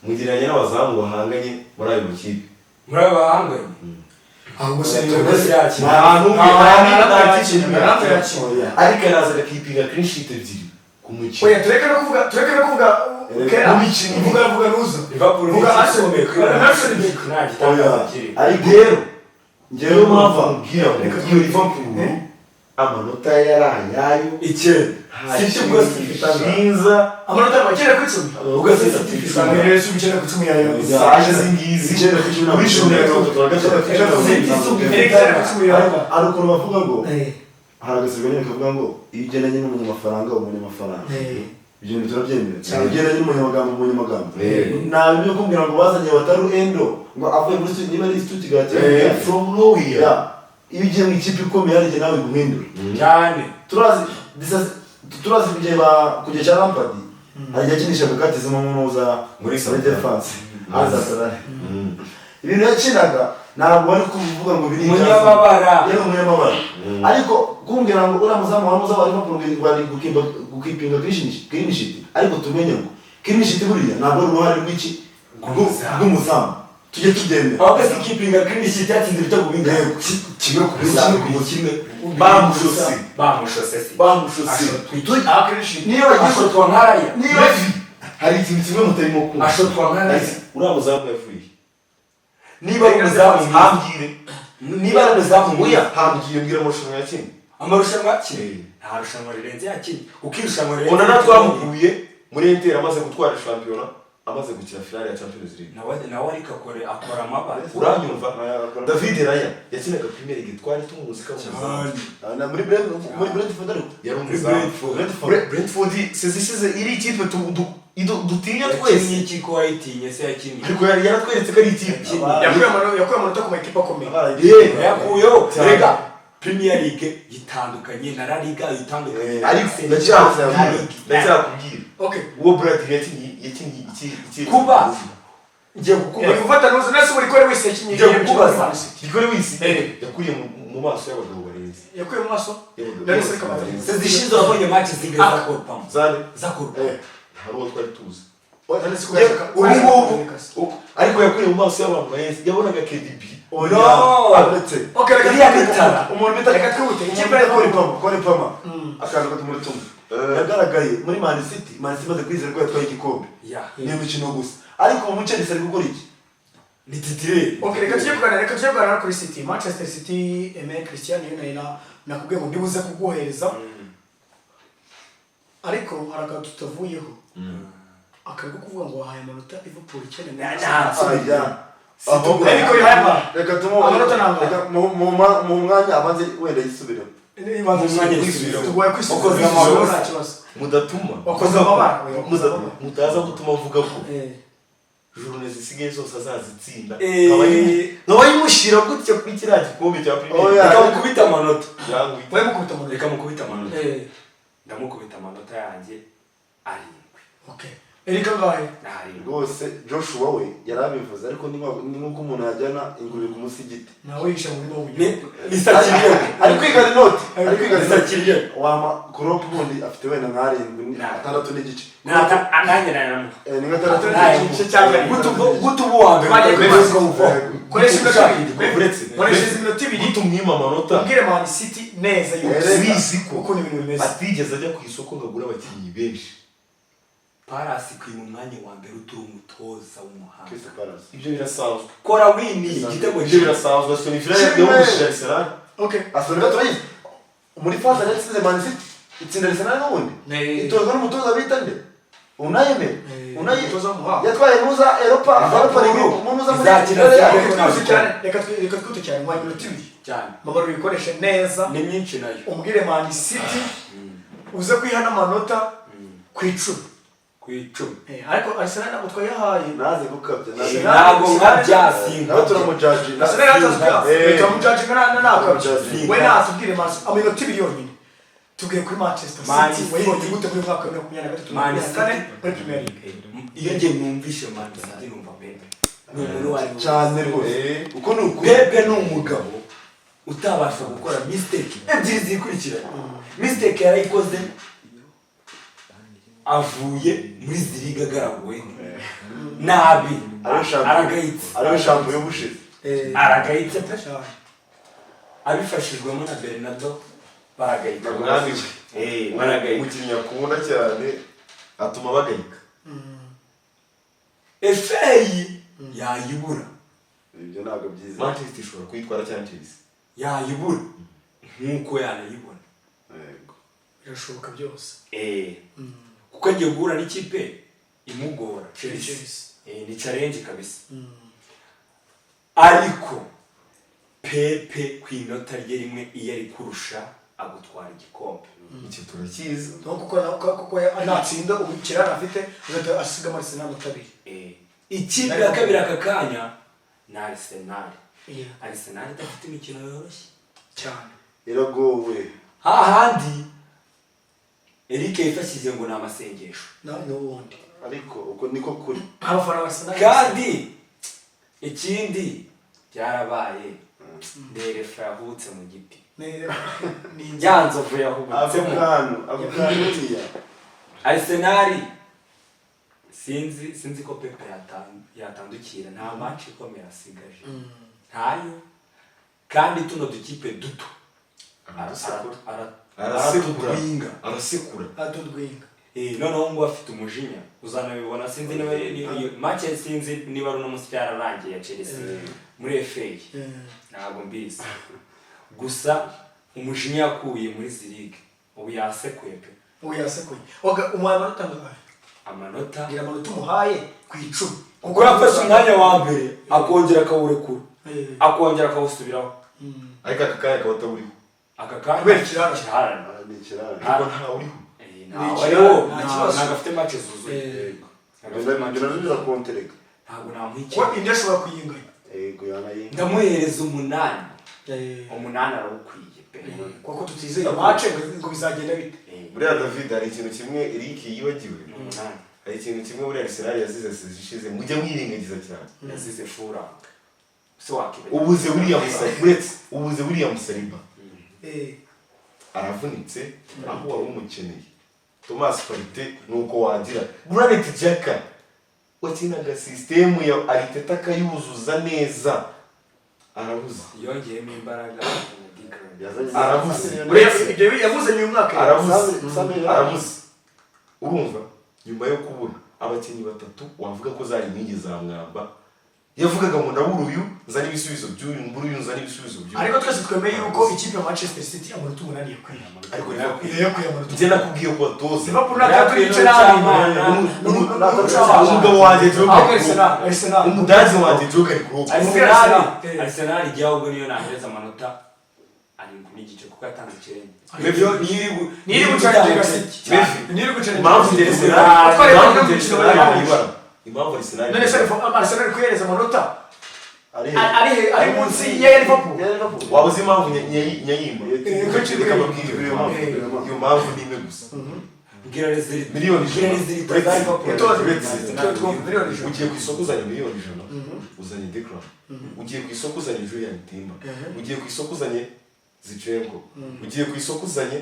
mugereranya n'abazamu bahanganye muri ayo makipe. Muri ayo bahanganye ahubwo se nta n'umwe, nta n'imwe, ariko araza agakipinga clean sheet 2 ku mukino. Oya, tureke no kuvuga, tureke no kuvuga kera. Mu mikino. Vuga nuza. Liverpool Vuga Arsenal, Arsenal Becker. Nta gitangaza kiri. Ariko rero njyewe niyo mpamvu mpamvu mubwira ngo iyo Liverpool amanota yari ayayo. 9. Nta City ubwo kintu City ifite gishinza. Amanota yabaye 9 ku 10. Ubwo City ifite Rero si 9 ku 10 yayo. Saje zingizi 9 ku 10 kuri 33. City si ubwo Eric 9 ku 10 yayo. Hari ukuntu bavuga ngo hari agasigo nyine kavuga ngo iyo ugendanye n'umunyamafaranga uba umunyamafaranga. Ibyo bintu turabyemera. Iyo ugendanye n'umunyamagambo uba umunyamagambo. Nta bintu byo kumbwira ngo bazanye Wataru Endo ngo avuye muri niba ari Stuttgart. From nowhere. Iyo ugiye mu ikipe ikomeye hari igihe nawe iguhindura. Cyane. Turazi turazi kugiye ba ku gihe cya Lampard, hari igihe yakinishaga Curtis Munuza Muri muri Southampton. defense Galatasaray. Ibintu yakinaga ntabwo bari kuvuga ngo biri Umunyamabara. Yari umunyamabara, ariko kumbwira ngo uriya muzamu wa muzamu wa Liverpool ngo ari gukipinga clean sheet, ariko tumenye ngo clean sheet buriya ntabwo ari uruhare rw'iki rw'umuzamu, tujye tubyemera. Ahubwo si keeping clean sheet, yatsinze ibitego bingahe? Kimwe ku busa. Kimwe bamushose. Bamushose si. Bamushose. Niba bagiye Ashotwa nkaraya. Niba Hari ikintu kimwe mutarimo kumva. Ashotwa nkaraya. Uriya muzamu yavuye Niba ari umuzamu mwiza, hambwire. Niba ari umuzamu mwiza, Oya, hambwire, mbwira amarushanwa yakinnye. Amarushanwa yakinnye, nta rushanwa rirenze yakinnye, kuko irushanwa rirenze Onana twamukuye muri Inter amaze gutwara shampiyona, amaze gukina finale ya Champions League. Nawe ariko akora amabara. Uranyumva? David Raya yakinaga Premier League, twari tumuzi ko ari umuzamu. Na muri Brentford ariko Yari umuzamu. Brentford. Brentford saison ishize iri ikipe dutinya twese. Yakinnye iki ko wayitinye se? Yakinnye Ariko yari yaratweretse ko ari ikipe. Yakuye amanota ku makipe akomeye. Yakuyeho. Cyane. Rega Premier League itandukanye na La Liga, itandukanye na Ariko Serie A, ndacyakubwira, na Ligue. ndacyakubwira Okay. uwo Bradley yakinnye iki Kuba ngiye Iri kukubaza. gufata nuza nese buri kore wese yakinnye. Ngiye kukubaza. Rico Lewis yakuriye mu maso y'abagabo barenze. Yakuye mu maso. Y'abagabo None se reka barenze. Saison ishize wabonye match zingahe za Cole Palmer? Zane. Za Cole Palmer. Hari uwo twari tuzi. None se ko Ubu ngubu ariko yakuriye mu maso y'abantu barenze, yabonaga KDB. No! Aretse. Okay, reka Iriya twihute. mitara. Umuntu bita Reka twihute. Ikipe ya Cole Palmer, Cole Palmer, akantu gato muri tumwe yagaragaye muri Man City, Man City imaze kwizera ko yatwaye igikombe. Niyo mikino gusa, ariko mu Chelsea ari gukora iki? Ni titulaire. Okay, reka tujye kuganira kuri City. Manchester City, Aime Christian, niyo nari nakubwiye ngo ndibuze kuguhereza. Ariko hari akantu tutavuyeho. Akantu ko kuvuga ngo wahaye amanota Liverpool 9. Aya. Ahubwo Ariko bihaba. Reka tumuhe Amanota ni angahe? Reka mu mwanya abanze wenda yisubireho. Mu mwanya yisubireho. Tugoye kwisubira. Wakoze amabara. Nta kibazo. Mudatuma Wakoze amabara. Wakoze amabara. Mutaza gutuma mvuga ko Journée zisigaye zose azazitsinda. Eh. Nkaba yimushyira gutya kuri kiriya gikombe cya Premier Oya. Reka mukubite amanota. League. Wowe mukubita amanota. Reka mukubite amanota. Eh, Ndamukubita amanota yanjye 7. okay. Eric angahe? Ni 7. Rwose Joshua we yarabivuze, ariko ni nk'uko umuntu yajyana ingurube ku musigiti. Nawe yisha mu murima w'ubunyobwa. Ni sakiriye. Ari kwigana inoti, ari kwigana inoti. Sakiriye. Wama Klopp ubundi afite wenda nk'arindwi, 6 n'igice. Nanjye naramuha. Ni nka 6 Naye. n'igice. Igice cya kabiri. Guta ubu wa mbere. Twajya Ukavuga kubanza. uvaho. Koresha iminota ibiri. Uretse Koresha iminota ibiri. guta umwima amanota. Ubwire Man City neza yuko Ubizi ko ukuntu ibintu bimeze. atigeze ajya ku isoko ngo agure abakinnyi benshi. Palace ikwiye mu mwanya wa mbere uturi umutoza w'umuhanga. Crystal Palace. Ibyo birasanzwe. Kora wini igitego Ibyo birasanzwe. Aston Villa Kimwe. yagushije Arsenal. Okay. Aston Villa turayizi. Muri phase yatsinze Man City, itsinda Arsenal n'ubundi. Itozwa n'umutoza bita nde? Unai Emery. Unai Umutoza w'umuhanga. yatwaye nuza Europa, Europa League, umuntu uza muri Izakina Real. Real. Reka twihute cyane, reka twihute cyane, nguhaye iminota ibiri. Cyane. Mama ubikoreshe neza. Ni myinshi nayo. Umbwire Man City uze kwiha n'amanota ku 10. Ku 10. Ariko Arsenal ntabwo twayahaye. Naze gukabya, naze. Ntabwo nka byasinga. Nawe turamujaji. Arsenal yatazwe. Turamujaji nka nakabya. Turamujaji. We natubwire Man City amanota ibiri yonyine. Tubwire kuri Manchester Man City City. wayibonye gute muri mwaka wa 2023 Man 24 City. muri Premier League? Iyo ngiye numvishe Man City numva Pepe. Ni umuntu wari Cyane rwose. Uko ni ukuri. Pepe ni umugabo utabasha gukora mistake ebyiri zikurikiranye. Mistake yarayikoze avuye muri ziriga agaraguwe nabi. Ariwe shampiyona. Aragayitse. Ariwe shampiyona y'ubushize. Aragayitse pe. Cyane. Abifashijwemo na Bernardo baragayika. Umwami we. Baragayika. Umukinnyi akunda cyane atuma bagayika. Efeyi yayibura. Ibyo ntabwo byiza. Manchester ishobora kuyitwara cyangwa Chelsea. Yayibura nk'uko yanayibona. Yego. Birashoboka byose. Kuko agiye guhura n'ikipe imugora Chelsea. Chelsea. Ni challenge kabisa. Ariko Pepe ku inota rye rimwe iyo ari kurusha agutwara igikombe. Icyo turakizi. No kuko natsinda ubukirana afite agahita asiga Arsenal amanota abiri. Ikipe ya kabiri aka kanya ni Arsenal. Arsenal idafite imikino yoroshye Cyane. Iragowe. Hahandi Eric yifashishije ngo ni amasengesho. N'ubundi. Ariko uko niko kuri. Abafana ba Arsenal. Kandi ikindi byarabaye. Nderefa yahubutse mu giti. Ni Ya nzovu yahubutsemo. Ako kantu niya. Arsenal sinzi ko Pepe yatandukira nta match ikomeye asigaje. Ntayo. Kandi tuno dukipe duto. Arasekura. Aratudwinga. Arasekura. Atudwinga. Noneho ngo afite umujinya uzanabibona sinzi niba match sinzi niba ari uno munsi cyararangiye ya Chelsea muri FA. Ntabwo mbizi. Gusa umujinya yakuye muri Zirigue ubu yasekuye pe. Ubu yasekuye. Oga umuhaye amanota angahe? Amanota. Ngira amanota umuhaye ku 10. Kuko yafashe umwanya wa mbere akongera akawurekura. Akongera akawusubiraho. Ariko aka kanya akaba ataburiho. Aka kanya Kubera ikirarane. Ikirarane. Ni ikirarane. Ariko ntawuriho. Ntawe Nta kibazo. ntabwo afite match zuzuye. Ibyo nabyo birakontereka. Ntabwo namuha Ko indi ashobora kuyinganya. Yego yanayinga. Ndamuhereza 8. 8 arawukwiye pe. Kuko tutizeye match ngo bizagenda bite. Buriya David hari ikintu kimwe Eric yibagiwe. 8. Hari ikintu kimwe buriya Arsenal yazize ishize mujye mwirengagiza cyane. Yazize fura. Se wakibagiwe. Ubuze William Saliba, uretse ubuze William Saliba. Aravunitse aho wari umukeneye. Thomas Partey nuko wagira. Granit Xhaka wakinaga system ya Arteta akayuzuza neza. Arabuze. Yongeyemo imbaraga Arabuze. Ibyo yavuze nyuma y'umwaka. Arabuze. Arabuze. Urumva nyuma yo kubura abakinnyi batatu wavuga ko zari inkingi za mwamba. Yavugaga ngo ndabura uyu nzana ibisubizo by'uyu, mbura uyu nzana ibisubizo by'uyu. Ariko twese twemeye yuko ikipe ya Manchester City amanota 8 yakwiye. Ariko yakwiye amanota. Njye nakubwiye ko batoza. Liverpool natatu igice nabi. Umugabo wanjye Jurgen Klopp. Arsenal. Umudazi wanjye Jurgen Klopp. Arsenal ijya ahubwo niyo nahereza amanota 7.5 kuko yatanze ikirenge. Niri gucana City. Niri gucana. Impamvu Arsenal. Impamvu Arsenal None se Arsenal iri kuyihereza amanota Ari ari munsi ya Liverpool. Ya Liverpool. Waba uzi impamvu nyayimba? Kuki- Reka mbabwire iyo mpamvu. Iyo mpamvu ni imwe gusa. Mbwira result. Miliyoni Mbwira 100. result Uretse- za Liverpool. Itoze. Uretse- Twumva 100,000,000. Ugiye ku isoko uzanye 100,000,000, uzanye Declan. Ugiye ku isoko uzanye Julian Timber. Ugiye ku isoko uzanye Zinchenko. Ugiye ku isoko uzanye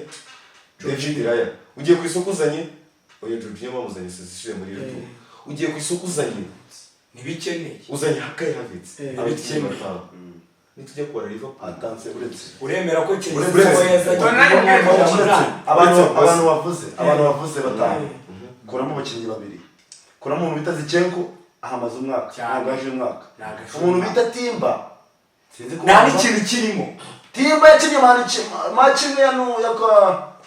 David Raya. Ugiye ku isoko uzanye oya, Jorginho bamuzanye sisire muri Liverpool. Ugiye ku isoko uzanye Ntibikeneye. uzanye Kai Havertz. Abakinnyi batanu. Nitujya kubara Liverpool. Atanse uretse. Uremera ko Chelsea Uretse- ko yazanye Tony nanjye mbwira umunani. Uretse abantu Uretse- abantu bavuze batanu. Kuramo abakinnyi babiri. Kuramo umuntu bita Zinchenko ahamaze umwaka. Cyane. Ntabwo yaje uyu mwaka. Ntabwo yaje Umuntu uyu bita Timber. Sinzi ko Nta n'ikintu kirimo. Timber yakinnye match imwe ya no ya kwa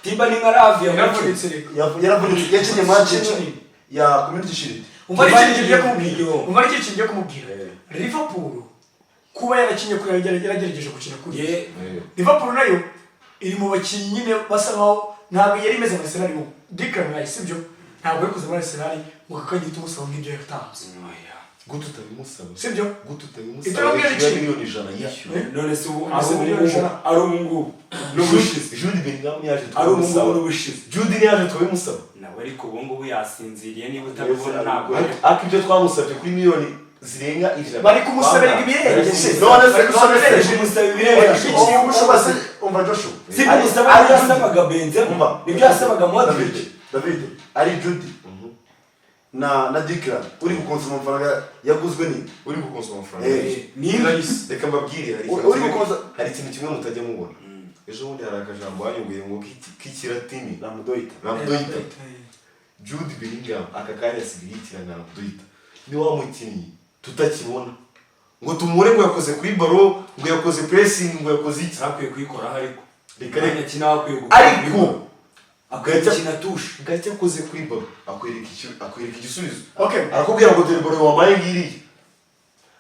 Timber ni nka Lavia muri Yaravunitse reka. Yaravunitse, yakinnye match imwe ya Community Shield. Umva ari ikintu kigiye kumubwira. Yo. Umva ari ikintu kigiye kumubwira. Liverpool kuba yarakinye kuri yaragerageje gukina kuri Ye Liverpool nayo iri mu bakinnyi nyine basa nkaho ntabwo yari imeze nka Arsenal ubu. Declan Rice, sibyo, ntabwo yari kuza muri Arsenal ngo akanya ihita umusaba nk'ibyo yatanze. Oya. Gute utabimusaba? Sibyo? Gute Ibyo utabimusaba? nabwiye Hejuru ya ni 100,000,000 yishyuwe. None se ubu None ari se ubu miliyoni ngubu 100. ari ubu ngubu n'ubushize. Jude Bellingham yaje Ari ubu ngubu tukabimusaba. n'ubushize. Jude yaje tukabimusaba. Nawe ariko ubu ngubu yasinziriye, niba utabibona ntabwo. Ariko ibyo twamusabye kuri miliyoni zirenga 100. Bari kumusabira ibirenge se. None se Bari none se kumusabira kumusaba ibirenge. Umva se, umva Joshua. Si kumusaba ibyo yasabaga Benzema, Umva. nibyo yasabaga Modric. David, David, ari Jude na Declan uri gukonsoma amafaranga yaguzwe ni Uri gukonsoma amafaranga. Ni Reka mbabwire, hari Uri ikintu kimwe- gukoza- hari ikintu kimwe mutajya mubona. Ejo bundi hari akajambo banyunguye ngo k'ikiratini. Ramudoita. Ramudoita. Jude Bellingham aka kanya asigaye yitiranya Ramudoita. Ni wa mukinnyi tutakibona ngo tumubone ngo yakoze kuri baro, ngo yakoze pressing, ngo yakoze iki. Akwiye kuyikoraho ariko. Reka reka. Akina akwiye gukora. Ariko Akwiye gukina touche. gake akoze kuri baro akwereka icyo, akwereka igisubizo. Okay. Arakubwira ngo dore baro wambaye ngiriya.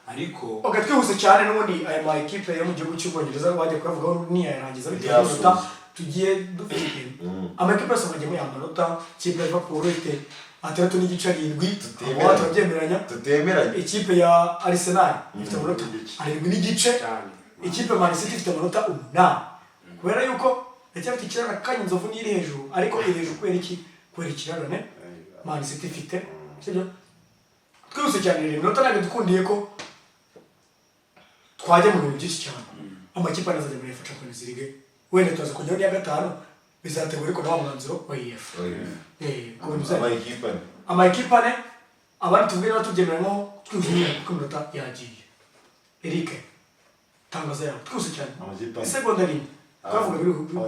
Ariko Okay, twihuse cyane n'ubundi aya ma ekipe yo mu gihugu cy'Ubwongereza wajya kuyavugaho ntiyarangiza bitewe Ntiyasoza. n'iminota tugiye dufite. Amakipe yose bagiyemo amanota, ikipe ya Liverpool ifite 6.7, Tutemeranya. aho turabyemeranya. Tutemeranye. Ikipe ya Arsenal ifite amanota 7.5. Cyane. Ikipe ya Man City ifite amanota 8. Kubera yuko iracyafite ikirarane kanya, inzovu niyo iri hejuru, ariko iri hejuru kubera iki? Kubera ikirarane Man City ifite, sibyo? Twihuse cyane rero, iminota ntabwo dukundiye ko twajya mu bintu byinshi cyane. Amakipe anazajya muri UEFA Champions League, wenda tuza kujyaho n'iya gatanu, bizategura ariko na wa mwanzuro wa UEFA. Ku bintu Ama bizajya ekipe ane. Ama ekipe ane, abandi tuvuge niba tubyemeranywaho, twihuse cyane kuko iminota yagiye. Eric, tangaza yawe twihuse cyane. Amakipe ane. Isegonda rimwe twavuga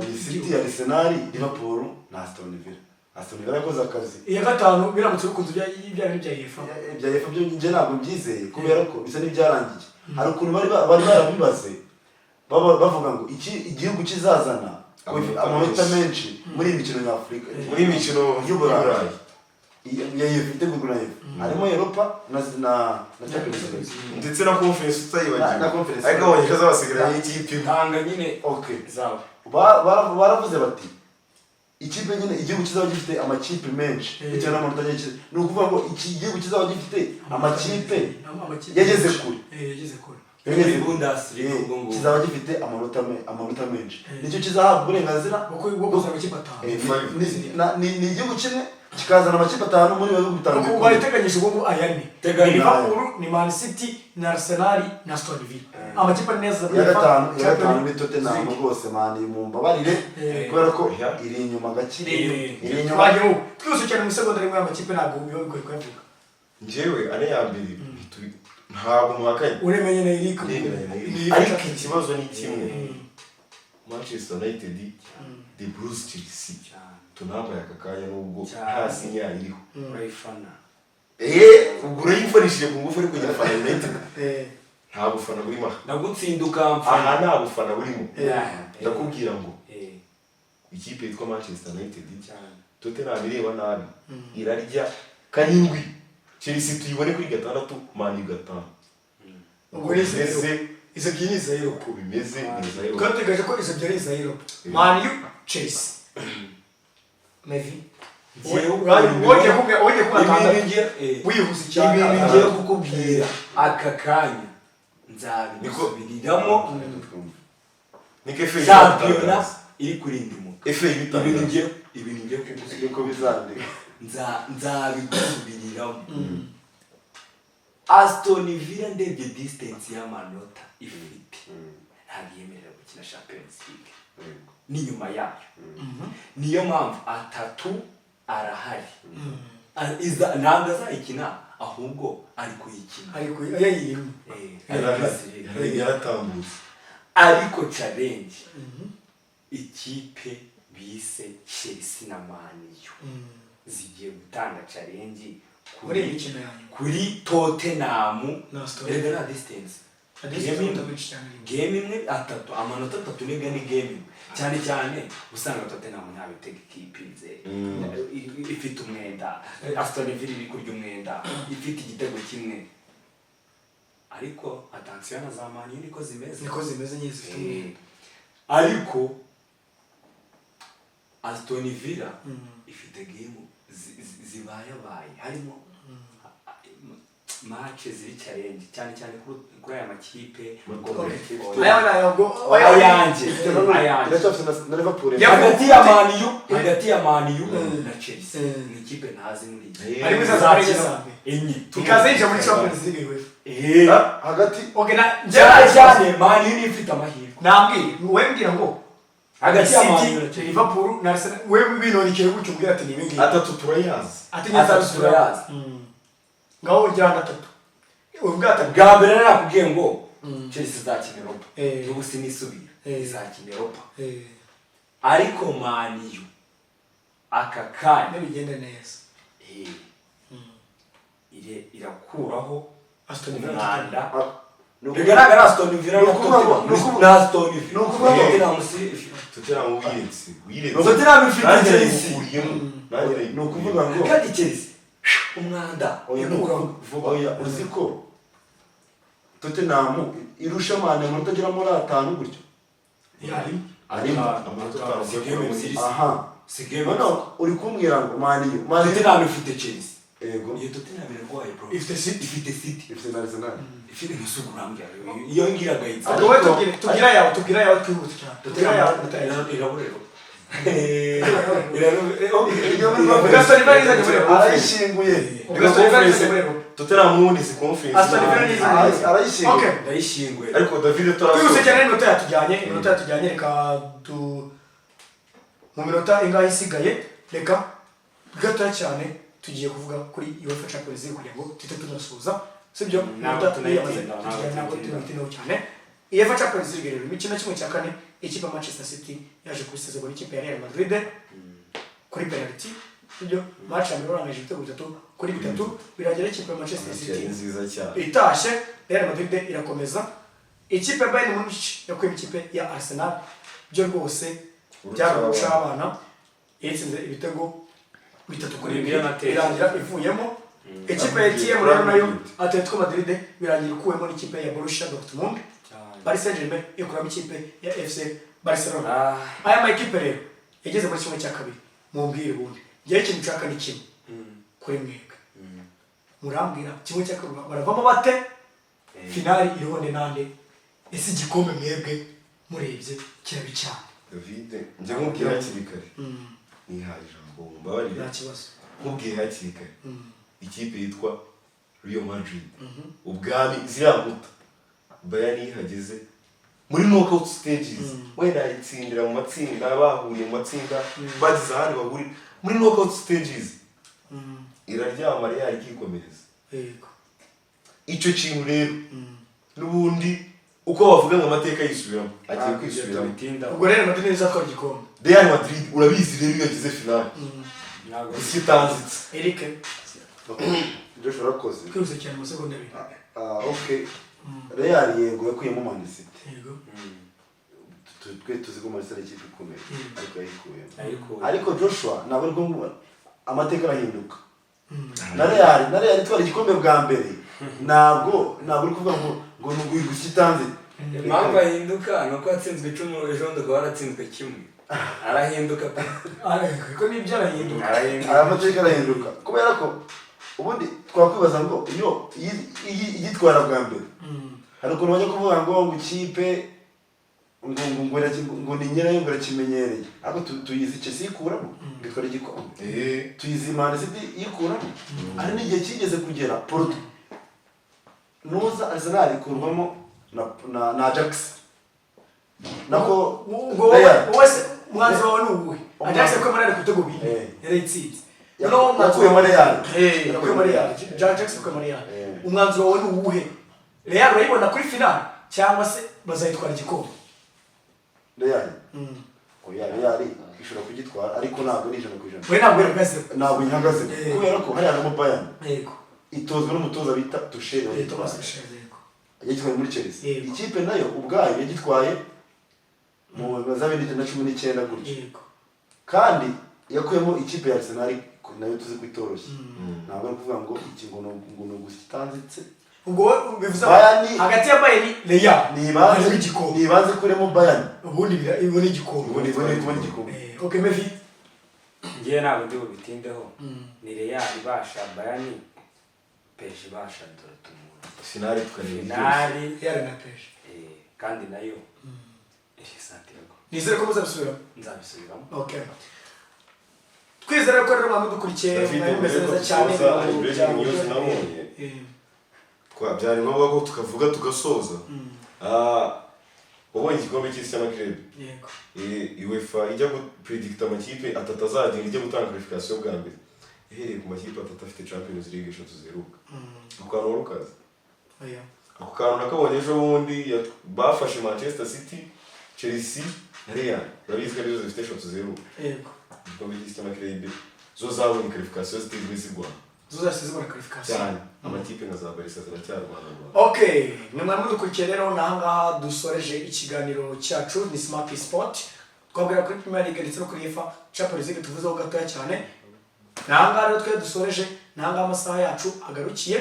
biri City, Arsenal, Liverpool na Aston Villa. Aston Villa yakoze akazi. Iya gatanu biramutse bikunze bya bintu bya UEFA. Ibya UEFA byo njye ntabwo mbyizeye kubera ko bisa n'ibyarangiye. Hari ukuntu bari barabibaze bavuga ngo iki igihugu kizazana Amanota amanota menshi. menshi muri iyi mikino nyafurika Muri iyi mikino y'Uburayi. y'Uburayi. Ya UEFA, itegurwa na UEFA, harimo Europa na Champions League. Ndetse na Conference utayibagiwe. Na Conference. Ariko abongereza basigaranye ikipe imwe. Tanga nyine Okay. zabo. Baravuze bati ikipe nyine igihugu kizaba gifite amakipe menshi bitewe n'amanota agiye, ni ukuvuga ngo iki gihugu kizaba gifite amakipe Amakipe yageze kure. Yageze kure. Yageze Muri Bundesliga ubwo ngubwo. Kizaba gifite amanota menshi nicyo kizahabwa uburenganzira bwo kuzana amakipe atanu. Ni igihugu kimwe kikazana amakipe atanu muri bihugu bitanu Ubu bikomeye. bayiteganyije ubu ngubu aya ni Teganya. ni Liverpool, ni Man City, ni Arsenal na Aston Villa. Amakipe ane neza. Iya gatanu ni Tottenham rwose, man, mumbabarire, kubera ko iri inyuma gake, iri inyuma. Twagiye ubu twihuse cyane mu isegonda rimwe, amakipe ntabwo biba bigoye kuyavuga. Njyewe ane ya mbere ntabwo muhakanye. Uremenye na Eric. Ndemeranya na Eric. Ni Ariko ikibazo ni kimwe: Manchester United, the Blues, Chelsea tunambaye aka kanya nubwo Cyane. nta sinya iriho. Urayifana. Ubwo urayifarishije ku ngufu, ariko njye fana United. Nta bufana burimo aha. Ndagutsinda ukamfana. Aha nta bufana burimo. Ndakubwira ngo ikipe yitwa Manchester United, Cyane. Tottenham ireba nabi, irarya karindwi, Chelsea tuyibone kuri gatandatu, Man U gatanu. Ubwo ni Bimeze izo ebyiri ni iza Europe. Uko bimeze ni iza Europe. Tukaba dutegereje ko izo ebyiri ari iza Europe: Man U, Chelsea. Mevi. Wongeye kubwira, wongeye kubwira Ibintu atandatu. ngiye Wihuse cyane. Ibintu ngiye kukubwira aka kanya nzabigusubiriramo. Niko FA Shampiyona iri kurindimuka. FA Ibintu ibitangaza. ngiye kukubwira Niko bizandika. Nzabigusubiriramo. Aston Villa, ndebye distance y'amanota ifite, ntabwo yemerera gukina Champions League n'inyuma yayo. Niyo mpamvu atatu arahari. Ntabwo azayikina, ahubwo ari kuyikina. Ariko yayirimo. Ari kuyisiga. Yaratambutse. Ariko challenge, ikipe bise Chelsea na Man U zigiye gutanga challenge Muri iyi mikino yanyu. Kuri Tottenham. Na Aston Erega nta distance. Distance Game amanota imwe. menshi cyane arimo. Game imwe atatu, amanota atatu nega ni game imwe. Cyane cyane usanga Tottenham nta bitego ikipinze, ifite umwenda. Aston Villa iri kurya umwenda, ifite igitego kimwe. Ariko attention na za Man U niko zimeze. Niko zimeze nyine, zifite umwenda. Ariko Aston Villa ifite game zibayabaye, harimo match ziri challenge cyane cyane kuri aya makipe. Aya ni ayo ngo Ayanjye, ayanjye. Iracyafite na Liverpool. Hagati ya Man U na Chelsea, ni ikipe ntazi muri iyi. Harimo izaza muri enye. Enye. Ikaze yinjira muri Champions League UEFA. Hagati Okay, na Cyane cyane Man U niyo ifite amahirwe. Nambwire, wowe mbwira ngo Hagati ya Man U na City, Chelsea. Liverpool na Arsenal, wewe binonekeye gutyo, umbwira ati ni ibi ngibi. Atatu turayazi. Ati nyine Atatu turayazi. Ngaho ugira ngo atatu, umbwira atatu. Bwa mbere nakubwiye ngo Chelsea izakina Europa. N'ubu sinisubira, izakina Europa. Ariko Man U aka kanya Nibigenda neza, irakuraho Aston Villa. umwanda. Ni ukuvuga- Bigaragara Aston Villa Ni na ukuvuga ngo- Tottenham. ni ukuvuga- Na Aston Villa. Ni ukuvuga ngo- Tottenham Tottenham wiretse, wiretse. Tottenham ifite Nanjye Chelsea. nayikuriyemo. Nanjye Ni ukuvuga ngo Kandi Chelsea umwanda Oya, ikuraho. oya, uzi ko Tottenham irusha Man amanota agera muri atanu gutyo. Yarimo. Arimo. Amanota atanu. Si game ebyiri. Aha. Si game. Noneho uri kumbwira ngo Man U, Man U Tottenham ifite Chelsea. Yego. Iyo Tottenham irarwaye, bro. Ifite City. Ifite City. Ifite na Arsenal. Ifite nkusugurambya iyo ngiragayitse. Ubwo wowe tubwire, tubwire ayawe, tubwire ayawe, twihute cyane, tubwire ayawe. Irabura Europa. Aston Villa izajya muri Europa. Arayishinguye. Aston Villa izajya muri Europa. Tottenham ubundi si conference. Aston Villa ni izajya. Arayishinguye. Okay. Ndayishinguye. Ariko David Twihuse turasoza. cyane, iminota yatujyanye, iminota yatujyanye. Reka tu mu minota ingahe isigaye, reka gatoya cyane tugiye kuvuga kuri UEFA Champions League kugira ngo tuhite tunasoza, sibyo? Ntabwo Iminota tunayitinda, yamaze ntabwo kutujyana, ntabwo tunayitinda. tunayitindaho cyane. UEFA Champions League rero, imikino 1/4, ikipe ya Manchester City yaje kubisezerwa n'ikipe ya Real Madrid kuri penalty, sibyo? Match ya mbere barangije ibitego 3-3, birangira ikipe ya Manchester Match City yari nziza cyane. itashye, Real Madrid irakomeza. Ikipe ya Bayern Munich yakuyemo ikipe ya Arsenal, byo rwose byari urucabana, yatsinze ibitego 3-2, Nibyo. birangira ivuyemo. Ikipe ya TM rero nayo, Atletico Madrid, birangira ikuwemo n'ikipe ya Borussia Dortmund. Paris Saint-Germain ikuramo ikipe ya FC Barcelona. Aya ma ekipe rero yageze muri 1/2. Mumbwire ubundi, ngewe ikintu nshaka ni kimwe kuri mwebwe: murambwira 1/2 baravamo bate? Finali iriho nde nande? Ese igikombe mwebwe murebye kiraba icyane? David, njya nkubwira hakiri kare, nihaye ijambo, mumbabarire. Nta kibazo. Nkubwiye hakiri kare, ikipe yitwa Real Madrid, ubwami, ziriya nkuta Bayern iyo ihageze muri knockout stages, wenda yayitsindira mu matsinda, bahuriye mu matsinda, bagize ahandi bahurira muri knockout stages, iraryama Real ikikomereza. Icyo kintu rero n'ubundi uko bavuga ngo amateka yisubiramo, agiye kwisubiramo. Tubitinda. Ubwo rero Madrid izatwara igikombe? Real Madrid, urabizi rero, iyo yageze finale Ntabwo isi itanzitse. Eric. Joshua, urakoze. Twihuse cyane, mu segonda abiri. Ah, okay, Real yego yakuyemo Man City. Twe tuzi ko Man City ari ikipe ikomeye, ariko yayikuyemo. Ariko Ariko Joshua, ntabwo ari ngombwa, amateka arahinduka. Na Real itwara igikombe bwa mbere, ntabwo uri kuvuga ngo ni uguhigwa itanze. Impamvu ahinduka ni uko yatsinzwe 10 ejo bundi, ukaba waratsinzwe kimwe. Arahinduka pe. Ariko nibyo, arahinduka. Arahinduka. Aya mateka arahinduka kubera ko ubundi twakwibaza ngo iyo igitwara bwa mbere, hari ukuntu bajya kuvuga ngo ikipe ngo ni nyirayo, ngo irakimenyereye, ariko tuyizi Chelsea ikuramo ngo itwara igikombe, tuyizi Man City ikuramo, hari n'igihe kigeze kugera Porto nuza Arsenal ikurwamo na Ajax nako. Ubwo wowe Real. wowe se umwanzuro wawe ni uwuhe? Umwanzuro. Ajax ko muri ari ku bitego 4 yarayitsinze. Noneho umwanzuro Yakuyemo Real. Yakuyemo Real. Ajax yakuyemo Real. Umwanzuro wawe ni uwuhe? Real urayibona kuri final cyangwa se bazayitwara igikombe? Real, oya, Real ishobora kugitwara ariko ntabwo ari 100%. We ntabwo uhagazeho? Ntabwo ihagaze kubera ko hariya harimo Bayern itozwa n'umutoza bita Tuchel. Thomas Tuchel, yego. Yagitwaye muri Chelsea. Ikipe nayo ubwayo yagitwaye mu za 2019 gutyo, kandi yakuyemo ikipe ya Arsenal nayo tuzi ko itoroshye. Ntabwo ari ukuvuga ngo iki ngo ni ugusa itanzitse. Ubwo wowe bivuze ngo Bayern hagati ya Bayern, Real nibanze harimo igikombe. Nibanze kuremo Bayern. Ubundi ibone igikombe. Ubundi kubona igikombe. Okay, Mevi. Ngewe ntabwo ndi bubitindeho, ni Real ibasha Bayern, PSG ibasha Dortmund. Finale tukareba byose. Finale. Real na PSG. Kandi nayo iri Santiago. Nizere ko muzabisubiramo. Nzabisubiramo. Okay, twizere ko rero mwamudukurikiye, David, mwari mumeze mbere neza ko cyane. dusoza, hari breaking news nabonye. Byari ngombwa ko tukavuga tugasoza. Wabonye igikombe cy'isi cy'amakirebe? Yego. UEFA ijya gupredicta amakipe atatu azagenda, ijya gutanga qualification bwa mbere, ihereye ku makipe atatu afite Champions League eshatu ziheruka. Ako kantu wari ukazi? Oya. Ako kantu nakabonye ejo bundi. Bafashe Manchester City, Chelsea na Real, urabizi ko arizo zifite eshatu ziheruka igikombe cy'isi cy'amakirebe, zo zabonye qualification zitiriwe zirwana. Zo zahise zibona qualification. Cyane, amakipe nka za Barca ziracyarwana rwanda. Okay, mwe mwari mudukurikiye rero, ni ahangaha dusoreje ikiganiro cyacu, ni Smart Sport. Twabwira kuri Premier League ndetse no kuri UEFA Champions League tuvuzeho gatoya cyane. Ni ahangaha rero twe dusoreje, ni ahangaha amasaha yacu agarukiye.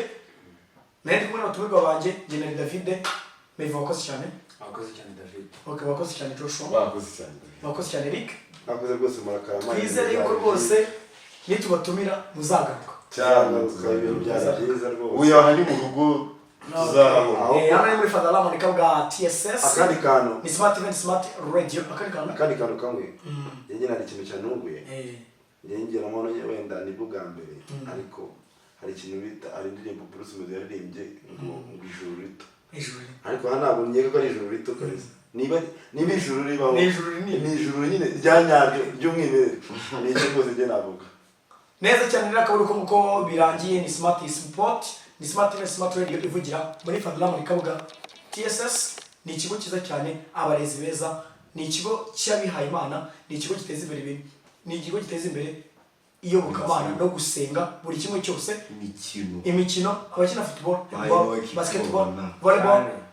Nari ndi kumwe n'abatumirwa banjye, njye na David Mevi. Wakoze cyane. Wakoze cyane, David. Okay, wakoze cyane, Joshua. Bakoze cyane. Wakoze cyane, Eric. Nakoze rwose, murakarama. Twizere yuko rwose nitubatumira muzagaruka. Cyane. Ibintu byari byiza rwose. Uyu aha ni mu rugo, tuzahahora. Hano ni muri Fadala Monica bwa TSS. Akandi kantu. Ni Smart Event, Smart Radio. Akandi kantu. Akandi kantu kamwe, njye hari ikintu cyantunguye. Njye ngeramo wenda nibwo bwa mbere, ariko hari ikintu bita, hari indirimbo Bruce Melody yaririmbye ngo ijuru rito. Ijuru. Ariko hano ntabwo nkeka ko ari ijuru rito kabisa. Niba ijuru ribaho, Ni ijuru rinini. Ni ijuru nyine rya nyaryo ry'umwimerere, ni icyo rwose njye navuga. Neza cyane rero, akaba ari uko nguko birangiye. Ni Smart Sport, ni Smart TV, Smart Radio ivugira muri Fadala muri Kabuga TSS. Ni ikigo cyiza cyane, abarezi beza, ni ikigo cy'abihaye Imana, ni ikigo giteza imbere ibintu, ni ikigo giteza imbere iyobokamana no gusenga, buri kimwe cyose. Imikino. Imikino, abakina football, handball, Bayi, basketball, bakina. volleyball, Cyane.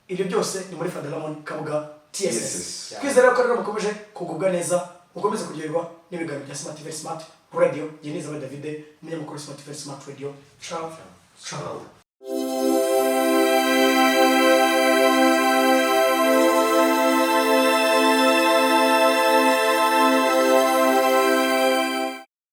ibyo byose ni muri Fadalamon Kabuga TSS. TSS. Twizere ko rero mukomeje kugubwa neza, mukomeze kuryoherwa n'ibiganiro bya Smart TV, Smart Radio. Njye ni David, umunyamakuru wa Smart TV, Smart Radio. Ciao ciao.